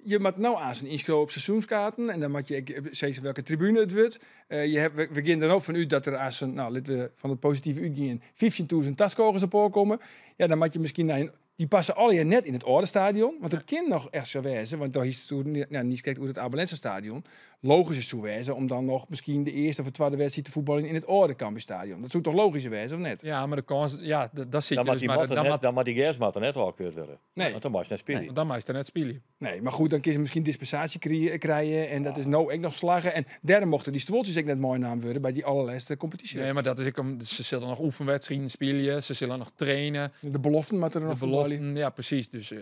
Je moet nou aan zijn inschrijven op seizoenskaarten. En dan moet je zeggen welke tribune het wordt. We gaan er ook van uit dat er aan zijn, nou, laten we van het positieve uitgaan, 15.000 taskogers op komen. Ja, dan moet je misschien naar een, die passen al je net in het oude stadion. Want het kind nog echt zo wezen. Want daar is het toen, nou, niet kijkt hoe het Abelense stadion. Logisch is zo wezen om dan nog misschien de eerste of de tweede wedstrijd te voetballen in het oude Cambuurstadion. Dat zou toch logisch wezen, of net? Ja, maar de kans, ja, daar zit Dan je mag dus die, maar. matten Dan net, moet dan mag die gersmatten net wel keurd worden. Nee. Want dan mag je net spelen. dan mag je er net spelen. Nee, maar goed, dan kun je misschien dispensatie krijgen. En dat is nou ook nog slagen. En derde mochten die stoeltjes ook net mooi naam worden bij die allerlaatste competitie. Nee, maar dat is ik om. Ze zullen nog oefenwedstrijden spelen, ze zullen nog trainen. De beloften moeten er De nog voetballen. beloften, ja, precies. Dus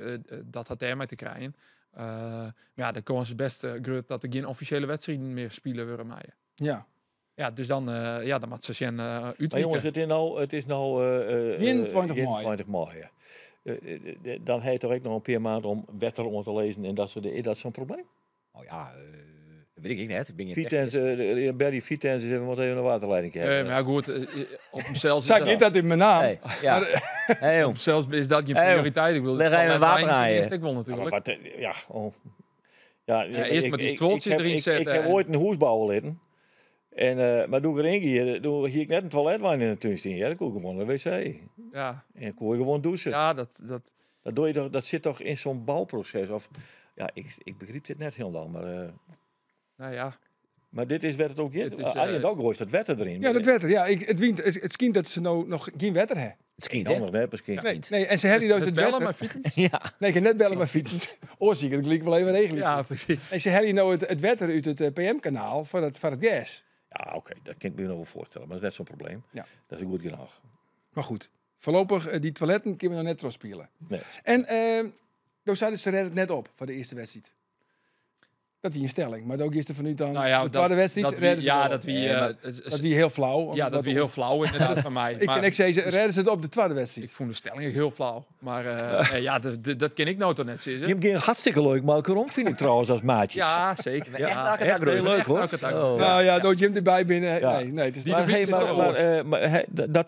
dat had daarmee te krijgen. Maar ja, de kans is best groot dat er geen officiële wedstrijden meer spelen worden. Maar Ja. ja, dus dan, ja, dan moet ze zijn Maar jongens, het is nou 21 mei. 21 mei. Ja. Dan heeft er ook nog een paar maanden om wetter om te lezen en dat soort dingen. Is dat zo'n probleem? Oh ja, dat weet ik net. Ik ben geen Vitens, technicus. Barry Vitens is even wat even een waterleiding hebben. Nee, maar ja, goed, op hemzelf is Zeg dat, niet dat in mijn naam. Hey, ja. Hey, op jong. hemzelf is dat geen Hey, joh. prioriteit. Ik wil Leg even water aan je. Eerst ik wil Ja, maar natuurlijk. wat, ja, oh. Ja, eerst maar die stoeltjes erin zetten Ik heb en- ooit een hoes bouwen liggen. En, maar doe ik erin hier, doe hier ik net een toiletwijn in de tuin staan. Ja, dan kon ik gewoon naar de wc. Ja, En kon ik gewoon douchen. ja dat, Dat, doe je toch, dat zit toch in zo'n bouwproces? Of, ja, ik begreep dit net helemaal, maar, nou ja. maar dit is werd het ook. Het is, Arjen Doggo is dat wetter erin. Ja, dat wetter. Ja, ik, het, wint, het schijnt dat ze nou nog geen wetter hebben. Het schijnt, Dan hè? nog net misschien. Nee, nee, en ze hebben dus het bellen wetter. maar fietsen. Ja. Nee, ik kan net bellen maar fietsen. Oor zie ik het gelijk wel even regelen. Ja, precies. En ze hebben nou het wetter uit het PM-kanaal voor het gas. Ja, oké, dat kan ik me nog wel voorstellen. Maar dat is net zo'n probleem. Ja. Dat is goed genoeg. Maar goed, voorlopig die toiletten kunnen we nog net terugspelen. Nee. En toen zeiden ze redden het net op voor de eerste wedstrijd. Dat wie in stelling. Mar do giest derfan út dan Nou ja, de twadde wedstriid dat wie, rêde se ja, it dat wel. wie, Nee, maar Dat wie hiel flau. ja, dat wie hiel flau inderdaad fan my. Ik kin ek sizze, rêde se it op de twadde wedstriid. Ik fûn de stelling ek hiel flau. Mar ja, dat kin ik no toch net sizze. Jim gean hartstikke leuk mei elkoar om, fyn ik trouwens, as maatjes. Ja, zeker. Echt Ja. elke echt dag heel leuk, hoor. Elke dag. Oh. Nou ja, no't jim derby binne. Ja. Nee, nee, it is Die Maar, gebied hey, is maar, toch maar, oars? maar, hey,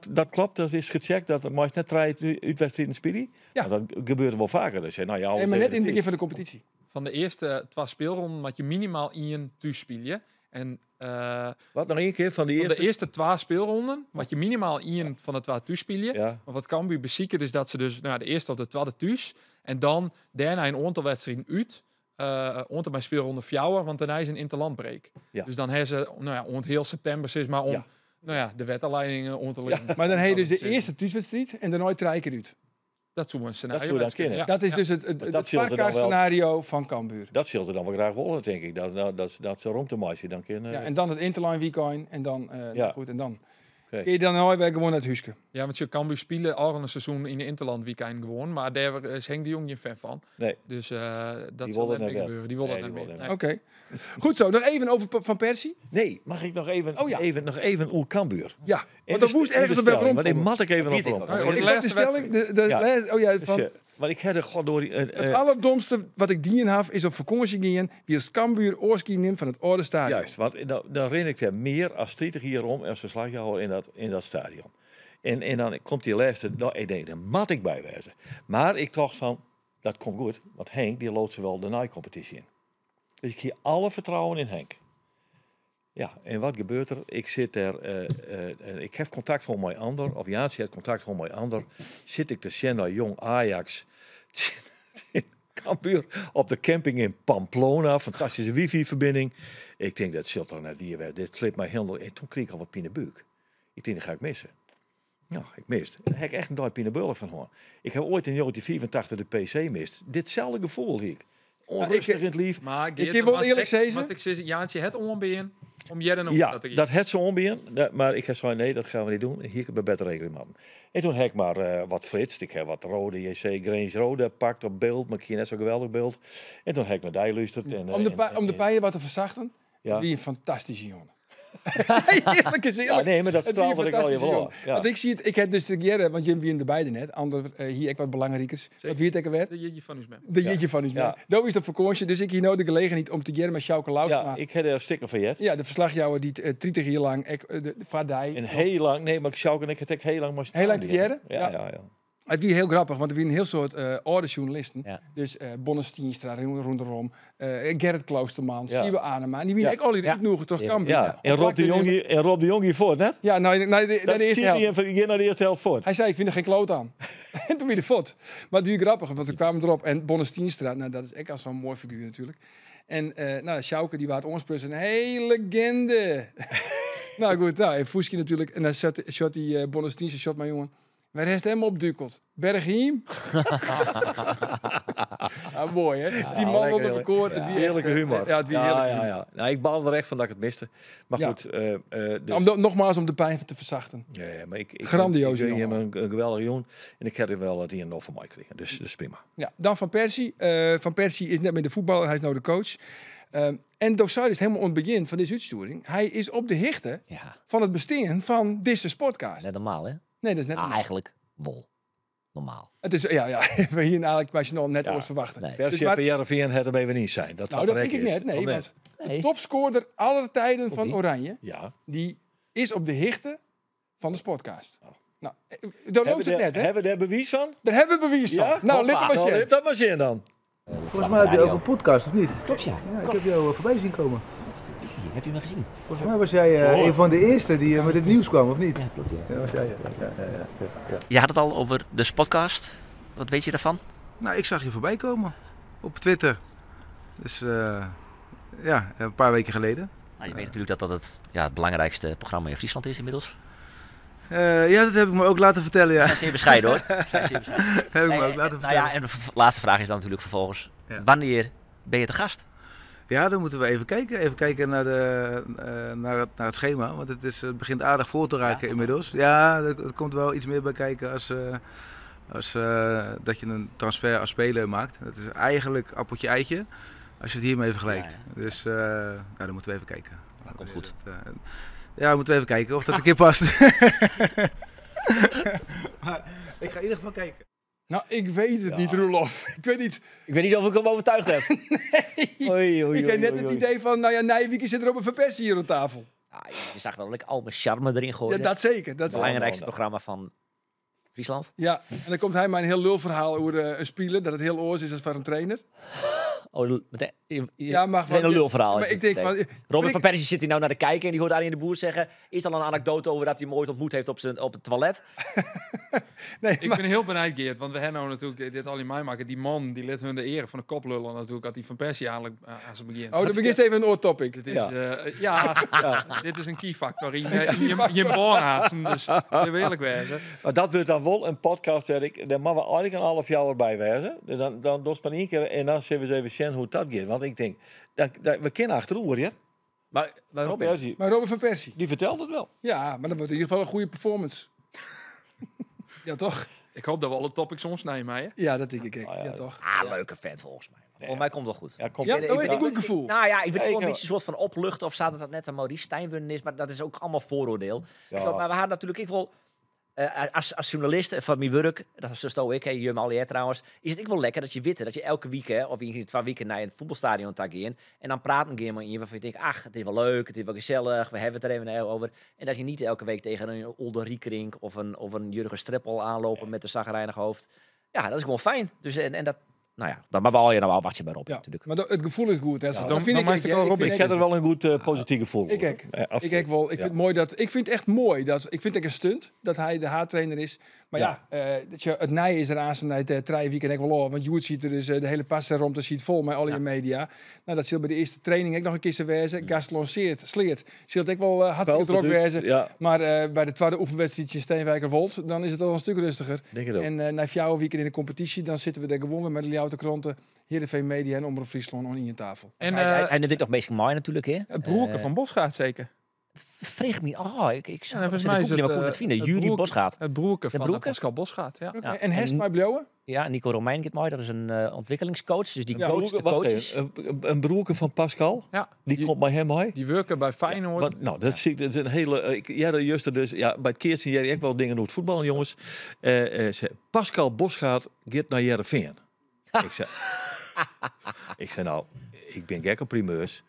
dat klopt, dat is gecheckt. Dat meist net drie uitwedstrijden spelen. Ja. Maar dat gebeurt wel vaker. Dus, nou, ja, Nee, maar net in het begin van de competitie. Van de eerste twee speelronden moet je minimaal één thuis spelen. En Wat, nog één keer van de van eerste? de eerste twee speelronden moet je minimaal één van de twee thuis spelen. Ja. Maar wat Cambuur bezieken is dat ze dus nou, de eerste of de tweede thuis. En dan daarna een aantal wedstrijden uit. Ont bij speelronde fjouwer, want daarna is een interlandbreak. Ja. Dus dan hebben ze, nou ja, ont heel september, zeg maar, om Ja. nou ja, de wetaleidingen om te liggen. Maar dan heb je dus de eerste thuiswedstrijd en daarna drie keer uit. Dat zou een scenario Dat zou dan best kunnen, kunnen. ja. Dat is Ja. dus het Maar dat zullen ze dan wel- scenario van Cambuur. Dat zullen ze dan wel graag willen, denk ik. Dat ze rond de marge dan kunnen. Ja, en dan het Interline weekend en dan, Ja. goed, en dan Oké. kun je dan nooit weer gewoon naar het huiske. Ja, want je Cambuur spelen al een seizoen in de Interland weekend gewoon, maar daar is Henk de Jong geen fan van. Nee. Dus dat Die zal wil dat net net meer wel. gebeuren. Die wil Nee, dat die net wil meer. dat Nee. Oké. Goed zo, nog even over Van Persie. Nee, mag ik nog even, Oh ja. even, nog even oer Cambuur? Ja, En want dat de moest en de ergens op weer stelling, Want ik rondkomen. mat ik even op Weet ik rond. wel. Oh, Ik de pak de laatste stelling, de Ja. laatste- oh ja, Dus, van, maar ik heb de god door die, het allerdomste wat ik dien heb is op vakantie gaan, wie als Cambuur oorski neemt van het oude stadion. Juist, want dan ren ik er meer als 30 hier om als verslaghouder in dat stadion. En dan komt die laatste, nou, ik denk, daar mat ik bij wezen. Maar ik dacht van, dat komt goed, want Henk die loodt ze wel de naaicompetitie in. Dus ik hier alle vertrouwen in Henk. Ja, en wat gebeurt er? Ik zit daar, ik heb contact met mijn ander, of Jaantje heeft contact met mijn ander. Zit ik te zien naar jong Ajax. Cambuur op de camping in Pamplona. Fantastische wifi-verbinding. Ik denk, dat zult toch net hier weer. Dit slipt mij helemaal. En toen kreeg ik al wat pine buik. Ik denk, dat ga ik missen. Ja, ik mist. Daar heb ik echt een dag pine van hoor. Ik heb ooit in 1984 de PC mist. Ditzelfde gevoel hier. Onrustig in het lief. Maar Ik kan wel eerlijk zeggen- Maar ik zeg, Jaantje, het onbeen om jij nog Ja, dat te dat het zo onbeen. Maar ik heb zo nee, dat gaan we niet doen. Hier kan ik beter rekening mee. En toen heb ik maar wat flitst. Ik heb wat rode JC Grains rode pakt op beeld, maar ik hier net zo geweldig beeld. En toen heb ik naar die luisterd. En, Om de, om de pijn wat te verzachten, Ja. wie een fantastische jongen. eerlijk is eerlijk. Ja, nee, maar dat Het wie een straalt wat ik al je fantastische wel. jongen. Ja. Want ik zie het, ik heb dus de Jerre, want Jim wie erbij net, ander hier ik wat belangrijkers. Wat wie het ook alweer? De jeetje van uw man. De jeetje van is Ja. man. Dat is de vakantie, dus ik hier nou de gelegenheid om te Jerre met Sjouke Lousma. Ja, ik heb er stikken van jet. Ja, de verslagjouwer die 30 jaar lang, ik, de vaardij. En heel lang, nee, maar ik zou en ik het ook heel lang maar Heel lang te jaren? Ja, Ja. ja, ja. Het wie heel grappig, want er wie een heel soort oude journalisten. Ja. Dus Bonne Stienstra, rondom, Gerrit Kloosterman, Ja. Siebe Anema. En die wie Ja. ik al hier Ja. uitnoegen toch Ja. Cambuur. Ja, en Rob de Jong hier, en Rob de Jong hier voort, net? Ja, nou, naar Dat de eerste zie helft. je hem van hier naar de eerste helft voort. Hij zei, ik vind er geen kloot aan. En toen weer de fot. Maar het duurde grappig, want we kwamen erop. En Bonne Stienstra, nou, dat is echt al zo'n mooi figuur natuurlijk. En nou, Sjouke, die waard ons een hele legende. nou goed, nou, en Fuski natuurlijk. En dan shot die Bonne Stienstra, shot maar jongen. Waar is hem opdukeld? Bergheim? ja, mooi hè? Die man lekker, op het heerlijk. record. Het wie echt, Heerlijke humor. Ja, het wie ja, heerlijke ja, humor. ja. Nou, ik baal er echt van dat ik het miste. Maar Ja. goed, dus, Om nogmaals om de pijn te verzachten. ja, ja, maar ik Grandioze Ik, ik, jongen. hem een geweldige jongen. En ik heb er wel het een en van mij gekregen. Dus dat is prima. Ja, dan Van Persie. Van Persie is net meer de voetballer, hij is nou de coach. En Dossard is helemaal ontbegin van deze uitsturing. Hij is op de hichte Ja, van het bestaan van deze sportcast. net normaal, hè? Nee, dat is net Ah, normaal. eigenlijk wol. Normaal. Het is, ja, ja, we hier eigenlijk bij je nog net Ja. ooit verwachten. Nee. Persie Dus maar- van Heerenveen het hem even niet zijn. Dat Nou, wat dat denk rek ik is. net. Nee, Oh, want Nee. de topscorer aller tijden van Wie? Oranje, Ja. die is op de hichte van de sportcast. Nou, daar loopt Hebben het we net, hè? Hebben we daar bewijs van? Daar hebben we bewijs van. Ja? Nou, lip Hoppa. maar Nou, zien. lip dat maar zien dan. Volgens mij heb je ook een podcast, of niet? Klopt, ja. Ja, ik heb jou voorbij zien komen. Heb je me gezien? Volgens mij was jij een van de eerste die met het nieuws kwam, of niet? Ja, klopt, ja. Ja, was jij. Ja. Ja, ja, ja. Je had het al over de podcast. Wat weet je daarvan? Nou, ik zag je voorbij komen op Twitter. Dus ja, een paar weken geleden. Nou, je weet natuurlijk dat dat het, ja, het belangrijkste programma in Friesland is inmiddels. Ja, dat heb ik me ook laten vertellen, ja. Zijn zeer bescheiden hoor. Zijn zeer bescheiden. heb ik me Nee, ook laten nou vertellen. ja, en de laatste vraag is dan natuurlijk vervolgens. Ja. Wanneer ben je te gast? Ja, dan moeten we even kijken. Even kijken naar het schema. Want het begint aardig vol te raken Ja. inmiddels. Ja, er komt wel iets meer bij kijken als dat je een transfer als speler maakt. Dat is eigenlijk appeltje eitje. Als je het hiermee vergelijkt. Ja, Dus nou, dan moeten we even kijken. Dat komt goed. Dat, ja, we moeten even kijken of dat een keer past. Maar ik ga in ieder geval kijken. Nou, ik weet het niet, Roelof. Ik weet niet. Ik weet niet of ik hem overtuigd heb. Nee. Oei, oei, Ik heb oei, net oei, het oei. idee van, nou ja, Nijwieke zit er op een verpest hier op tafel. Ah, je zag wel dat ik al mijn charme erin gooide. Ja, dat zeker. Dat Het zeker. belangrijkste programma van Friesland. Ja, en dan komt hij maar een heel lulverhaal over een speler, dat het heel oors is als voor een trainer. Oh, meteen, je, Ja, maar meteen een lulverhaal. Maar is ik denk het van, meteen. Robin prik- van Persie zit hier nou naar de kijken en die hoort Arjen de Boer zeggen... Is al een anekdote over dat hij hem ooit ontmoet heeft op het toilet? Nee, Ik maar, ben heel benieuwd, Geert, want we hebben nou natuurlijk dit al in mij maken. Die man die let hun de ere van de kop lullen natuurlijk, dat die van Persie eigenlijk aan zijn begin. oh, dan begint even een oortopic. Dit is, Ja. ja, dit is een key factor in je boorhazen, dus dat wil ik wezen. Maar dat wordt dan wel een podcast, dat ik, daar mag we eigenlijk een half jaar bij wezen. Dan doe maar één keer en dan zullen we eens even zien hoe dat gaat. Want ik denk, we kennen achterover, ja. Maar Robin, Persie, Maar Robin van Persie. die vertelt het wel. Ja, maar dat wordt in ieder geval een goede performance. Ja, toch? Ik hoop dat we alle topics omsnijden, hè? Ja, dat denk ik. ook. Ah, ja. Ja, toch? Ah, leuke vent volgens mij. Volgens mij komt het wel goed. Ja, komt Ja, Ik- oh, is het ik- een goed gevoel? Nou ja, ik ben Ja, wel ik een wel. beetje een soort van oplucht of staat dat dat net een Maurice Stijnwun is, maar dat is ook allemaal vooroordeel. Ja. Zo, maar we hadden natuurlijk ik wel als journalist van mijn werk, dat is zo ik, hè, Jum Allier trouwens, is het ik wel lekker dat je weet dat je elke week hè, of in 2 weken naar een voetbalstadion te gaan en dan praat een keer met iemand waarvan je denkt, ach, het is wel leuk, het is wel gezellig, we hebben het er even over. En dat je niet elke week tegen een Olde Riekerink of een Jurgen Streppel aanlopen met een zagrijnig hoofd. Ja, dat is gewoon fijn. Dus en dat, nou ja, maar we al je nou wel wacht je bij Rob Ja, natuurlijk. maar het gevoel is goed. Hè? dat dan- vind dan ik maakt ook, het ja, wel ik Robin. vind Ik heb er wel een goed positief gevoel Ik over. ook. Ja, absoluut. Ik, ook wel, ik Ja. vind het mooi dat, ik vind het echt mooi dat, ik vind het een stunt dat hij de haartrainer is. Maar ja, dat je, het nij is eraan zijn uit drie weekend ik wel oh, want Joert ziet er dus de hele pas rond, ziet vol met al je media. Nou, dat zal bij de eerste training ook nog een keer zo wezen. Gast lanceert, sleert, zal het ook wel hartstikke druk Veld wezen. Ja, Maar bij de tweede oefenwedstrijd in Steenwijkerwold, dan is het al een stuk rustiger. denk het ook. En na jouw weekend in de competitie, dan zitten we daar gewoon weer met de Ljouwte Kranten, Heerenveen Media en Omroep Friesland aan in tafel. En hij, hij neemt nog meestal mooi natuurlijk, hè? het broerke van Bosgaard zeker. Vreeg me niet. Oh, ik Ja, zag volgens het mij is maar het, ik kon het vinden. het Jury broerke- Bosgaard. Het broerke van broerke? Pascal Bosgaard, ja. Oké, Ja. En Hest En- maar Blauwe? Ja, Nico Romein gaat mooi. Dat is een ontwikkelingscoach. Dus die Ja, coach de Wacht coaches. even, een broerke van Pascal, Ja, die, komt bij hem mee. Die werken bij Feyenoord. Want, nou, dat, zie ik, dat is een hele. Ik, ja, dat juist dus. Ja, bij het keertje jij echt wel dingen doet voetbal, jongens. Pascal Bosgaard gaat naar Heerenveen. Ik zei, ik zei nou, ik ben gek op primeurs,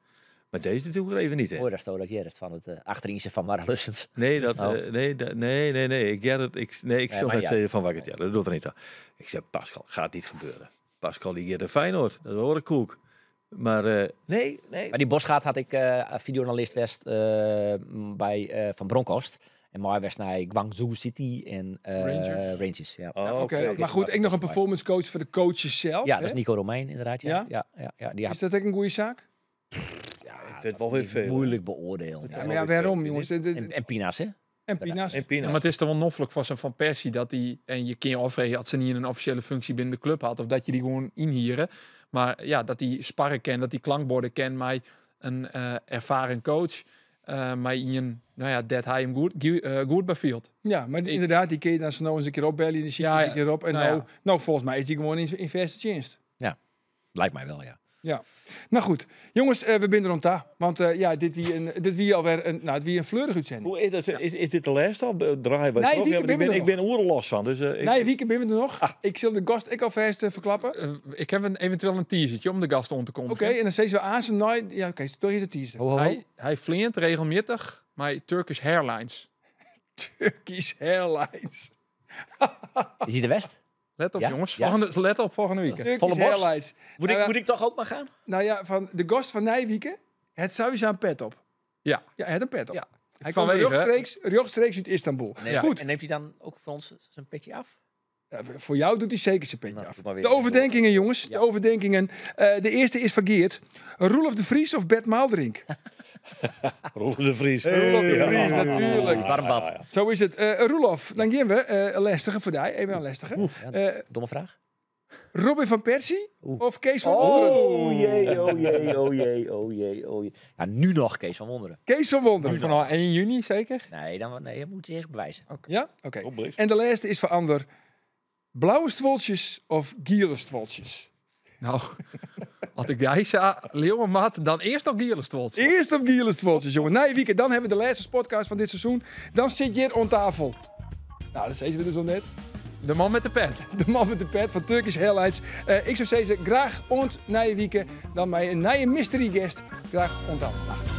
maar deze doe ik er even niet in. Hoor, daar stond dat Jerest van het achterin van Mara Lussens. Nee, dat, Oh. nee, nee, nee, nee. Ik, ja, dat, ik, nee, ik Nee, zal maar net ja. zeggen van waar ik het. Ja, dat doet er niet aan. Ik zei, Pascal, gaat niet gebeuren. Pascal die gaat naar Feyenoord. Dat hoor ik koek. Maar nee, nee. Maar die Bosgaard had ik videojournalist West bij Van Bronckhorst. En maar West naar Guangzhou City en Rangers. Rangers. Ja. Oh, Oké, maar goed, ik nog een performance coach voor de coaches zelf. Ja, hè? dat is Nico Romein inderdaad. Ja, Ja? ja? Ja, ja, die had, Is dat ook een goede zaak? ja, vind dat het wel weer vind ik veel, Moeilijk beoordelen. Ja, maar ja, waarom, jongens? En Pina's, hè? En Pina's. En Pina. Ja, maar het is toch wel noffelijk van zo'n Van Persie dat hij... En je kan je afvragen dat ze niet een officiële functie binnen de club had. Of dat je die gewoon inhieren. Maar ja, dat die sparren kent, dat die klankborden kent. Maar een ervaren coach. Maar in een, nou ja, dat hij hem goed bevielt. Ja, maar inderdaad, die kun je dan zo nou eens een keer opbellen. Die ziet Ja, eens een keer op. En Nou nou, ja. nou, volgens mij is die gewoon in verse dienst. Lijkt mij wel, ja. Ja, nou goed. Jongens, we binden rond daar. Want ja, dit wie, een, dit wie alweer een, nou, het wie een fleurige uitzending. Hoe is, dat, is dit de laatste al? Draai wij Nee, terug? Wieke, Ja, want ben we er ik ben oerlos van. Dus, ik, Nee, Wieke, ben we er nog? Ik zal de gast ik alvast verklappen. Oké, Ik heb eventueel een teasertje om de gast om te kondigen. en dan zeggen ze aan zijn nee. Ja, oké, toch is het teaser. Ho, ho, ho. Hij vliegt regelmatig met Turkish Airlines. Turkish Airlines. Is hij de West? Let op, Ja? jongens. Ja? Let op volgende week. Turkish Volle bos? Airlines. Moet, Nou ik, ja, moet ik toch ook maar gaan? Nou ja, van de gast van Nijwieken, het sowieso een pet op. Ja. Ja, het een pet op. Ja. Hij komt Vanwege- rechtstreeks uit Istanbul. Nee, Goed, En neemt hij dan ook voor ons zijn petje af? Ja, voor jou doet hij zeker zijn petje Nou, af. doe maar weer. De overdenkingen, jongens. Ja. De overdenkingen. De eerste is van Geert. Roelof de Vries of Bert Maalderink? Roelof de Vries. Roelof de Vries, natuurlijk. Warm bad. Zo is het. Roelof, dan gaan we. Lastige voor jou. Even een lastige. Ja, domme vraag. Robin van Persie Oeh. of Kees van Wonderen? Oh jee, oh jee, oh jee, oh jee, oh jee. Ja, nu nog Kees van Wonderen. Kees van Wonderen. Vanaf 1 juni zeker? Nee, dan, nee, hij moet zich bewijzen. Ja? Oké. Op bliksem. En de laatste is voor Ander. Blauwe stwoltjes of giele stwoltjes? Nou, As ik dy sa leauwe moat, dan earst op giele stuoltsjes. Earst op giele stuoltsjes, jongen. Nije wike, dan hawwe we de lêste podcast fan dit seizoen. Dan sit hjir oan tafel. Nou, dat sizze we dus al net. De man met de pet. De man met de pet fan Turkish Airlines. Ik soe sizze, graach oant nije wike. Dan mei in nije mystery guest. Graach oant dan. Dag.